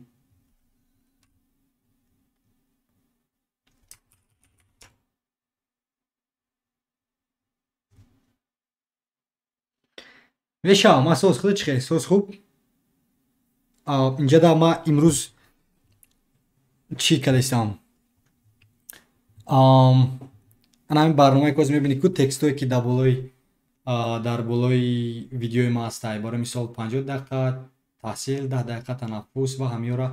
Мешавам, ман соз худ чӣ хел? Соз хуб? Инҷа да ман имрӯз чӣ кардастам? Ана ҳамин барномае ки ҳозир мебинед ку текстҳое ки дар болои видеои ма ҳастай. Барои мисол 50 дақиқа таҳсил, 10 дақиқа танаффус ва ҳамиёра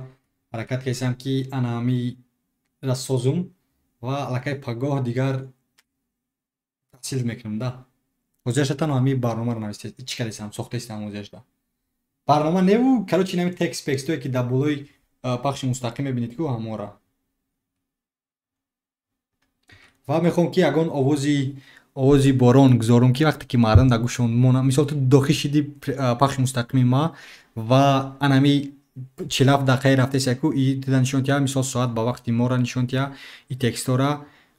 ҳаракат кардастам ки ана ҳамиро созум ва аллакай пагоҳ дигар таҳсил мекунам да. Ҳозирашда танҳо ҳамин барномаро нависта чӣ кардастам, сохтаистам ҳозирашда. Барнома неву, короче, ин ҳамин текст пекстҳое ки дар болои пахши мустақим мебинед ку ҳамора. Ва мехоҳам ки ягон овози борон гузорум ки вақте ки мардум дар гӯшон монанд, мисол ту дохил шиди пахши мустақими ма ва ана ҳами 47 дақиқаи рафтаиста ку и туда нишон тиҳа, мисол соат ба вақти моро нишон тиҳа и текстҳоро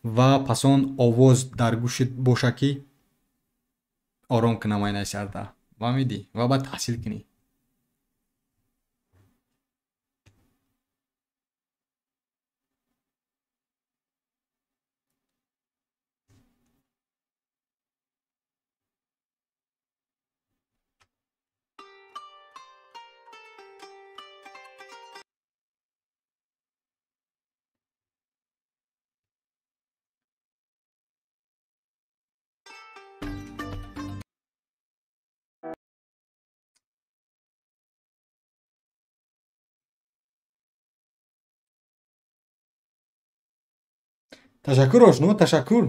ва пас он овоз дар гӯшит боша ки ором кунам айнаи сарда. Фаҳмидӣ? Ва баъд таҳсил кунӣ. Ташаккур ошно, ташаккур.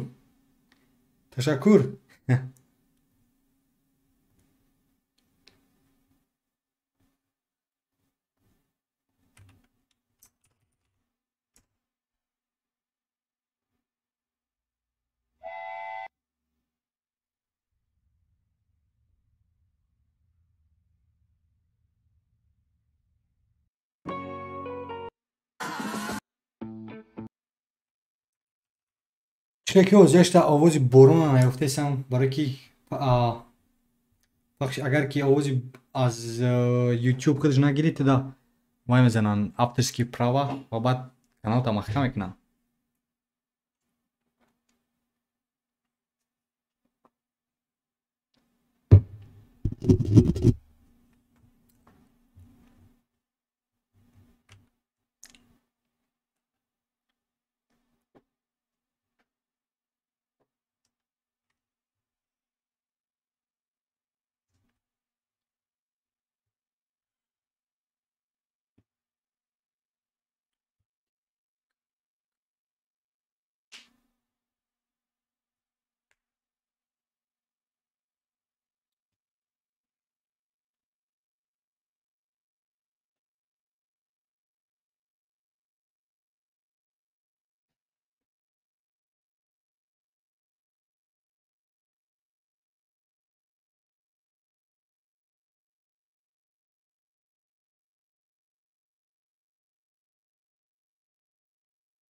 Ташаккур. Чӣ ки ҳозирашта овози борона наёфтесам, барое ки бахш, агар ки овози аз YouTube худаш нагирӣ, туда вай мезананд авторские права ва баъд каналта маҳкам мекунанд.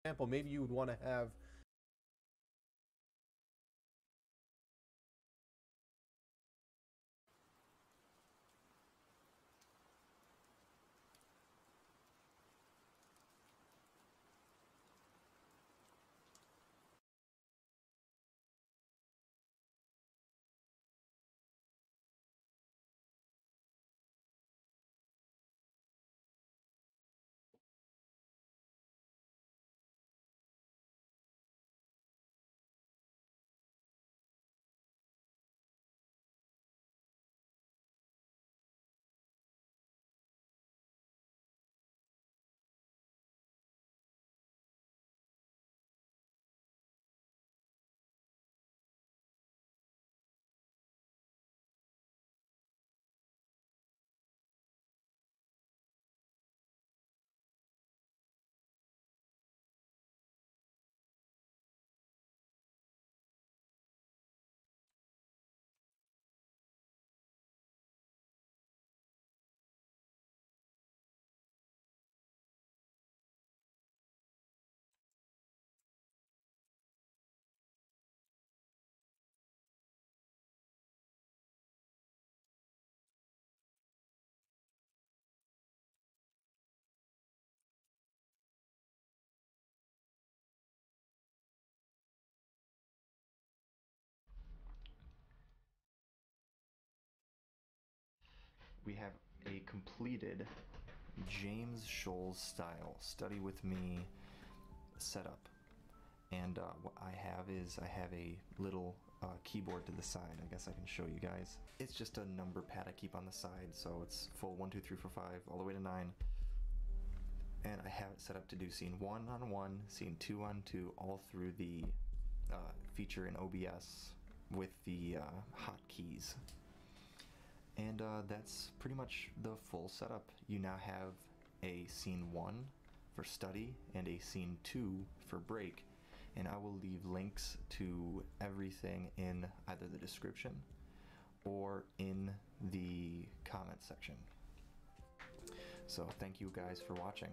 Example, maybe you would want to have We have a completed James Scholes style study with me setup, and what I have is I have a little keyboard to the side. I guess I can show you guys. It's just a number pad I keep on the side, so it's full 1, 2, 3, 4, 5 all the way to 9. And I have it set up to do scene 1 on 1, scene 2 on 2, all through the feature in OBS with the hotkeys. And that's pretty much the full setup. You now have a scene 1 for study and a scene 2 for break. And I will leave links to everything in either the description or in the comment section. So thank you guys for watching.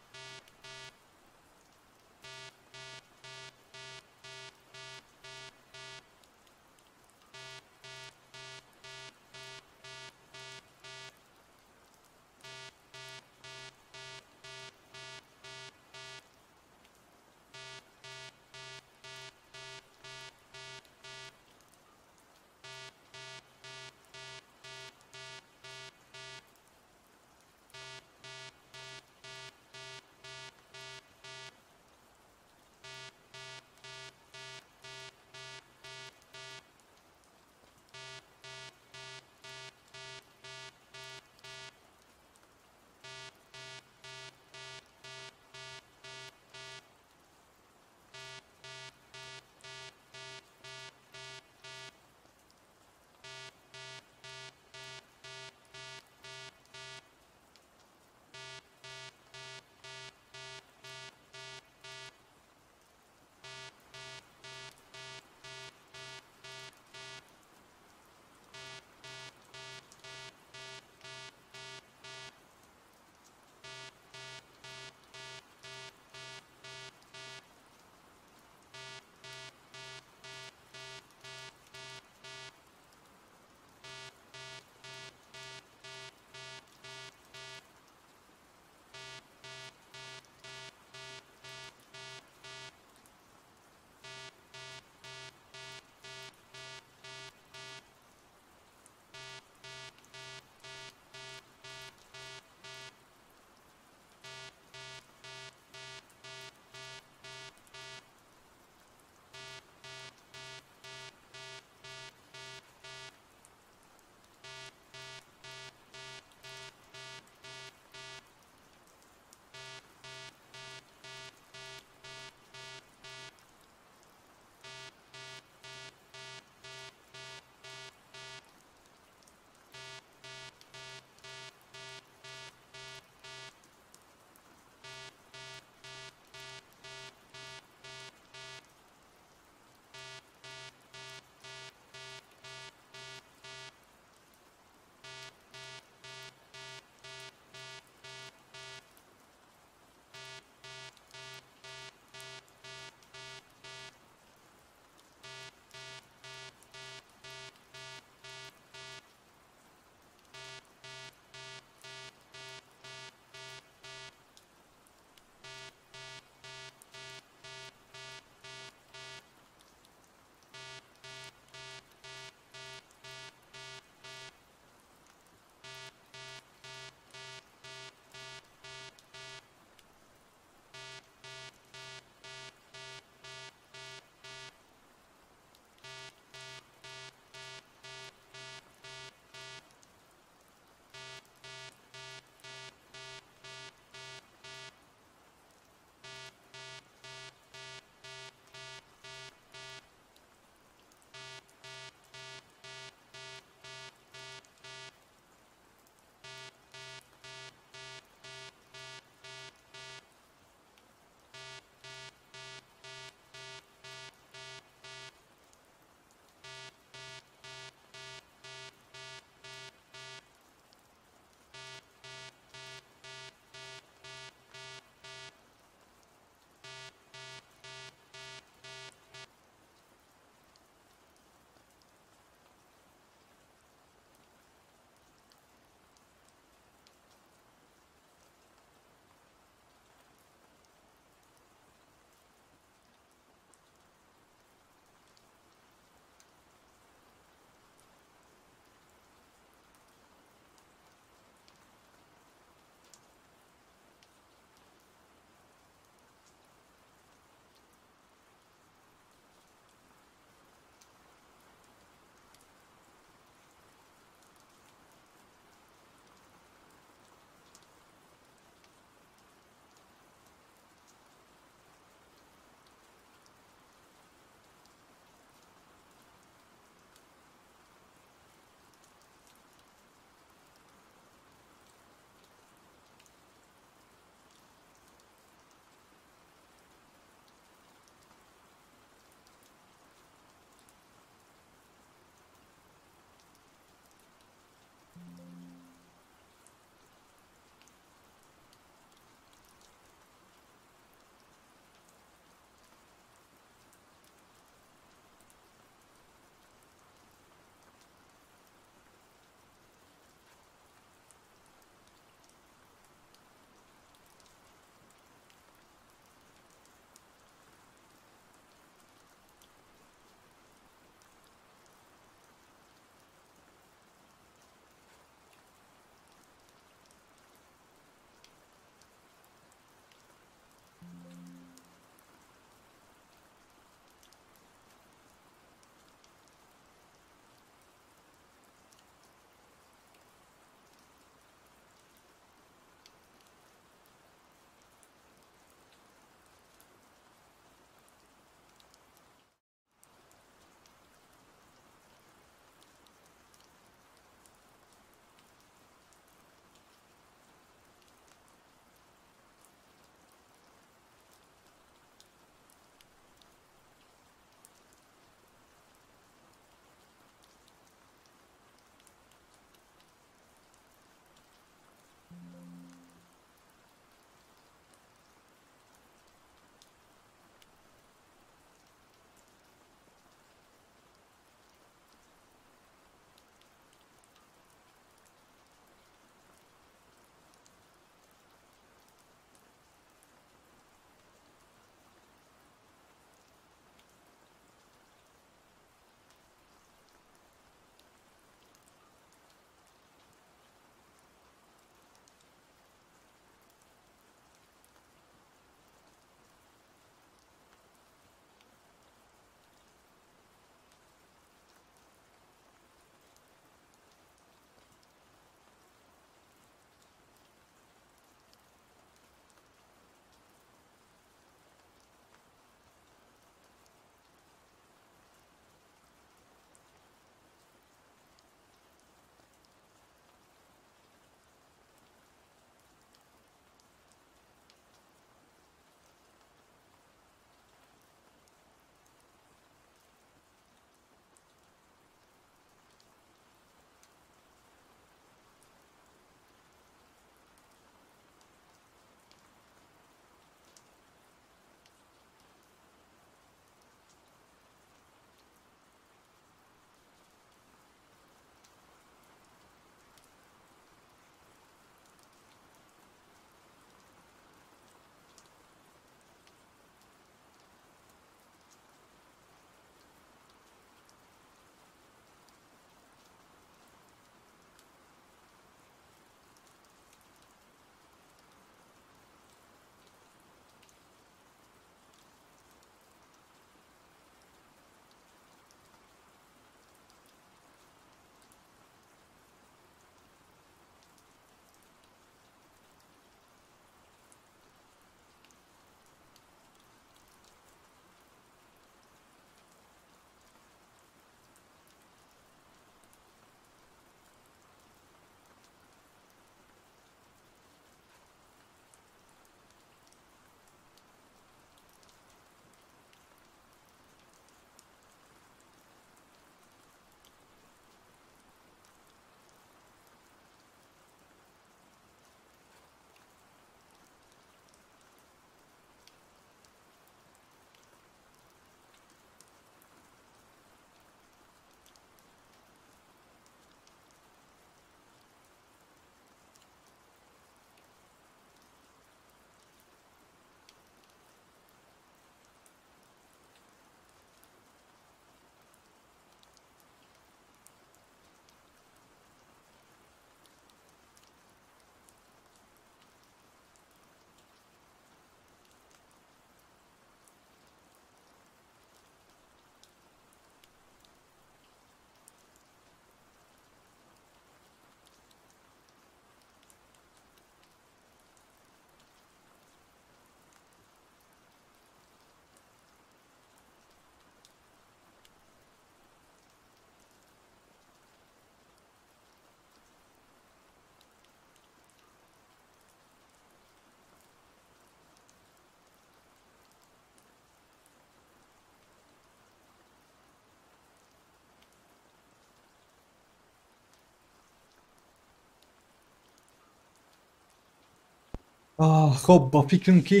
Хоб, ба фикрам, ки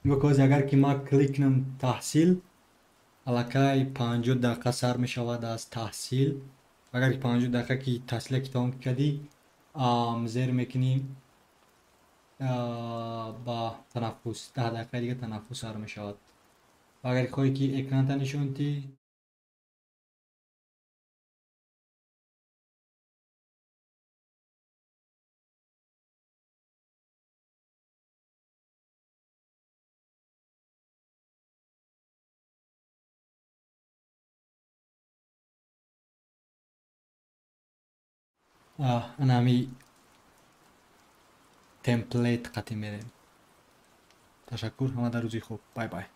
нигоҳ, агар ки ман клик кунам таҳсил, аллакай 50 дақиқа сар мешавад аз таҳсил. Агар ки 50 дақиқа ки таҳсила ки тамом кардӣ, зер мекунӣ ба танаффус, 10 дақиқаи дига танаффус сар мешавад. Агар хоҳӣ ки экранта нишон дӣ. Ана ҳами template қатӣ мерем. Ташаккур ҳама, дар рӯзи хуб, bye bye.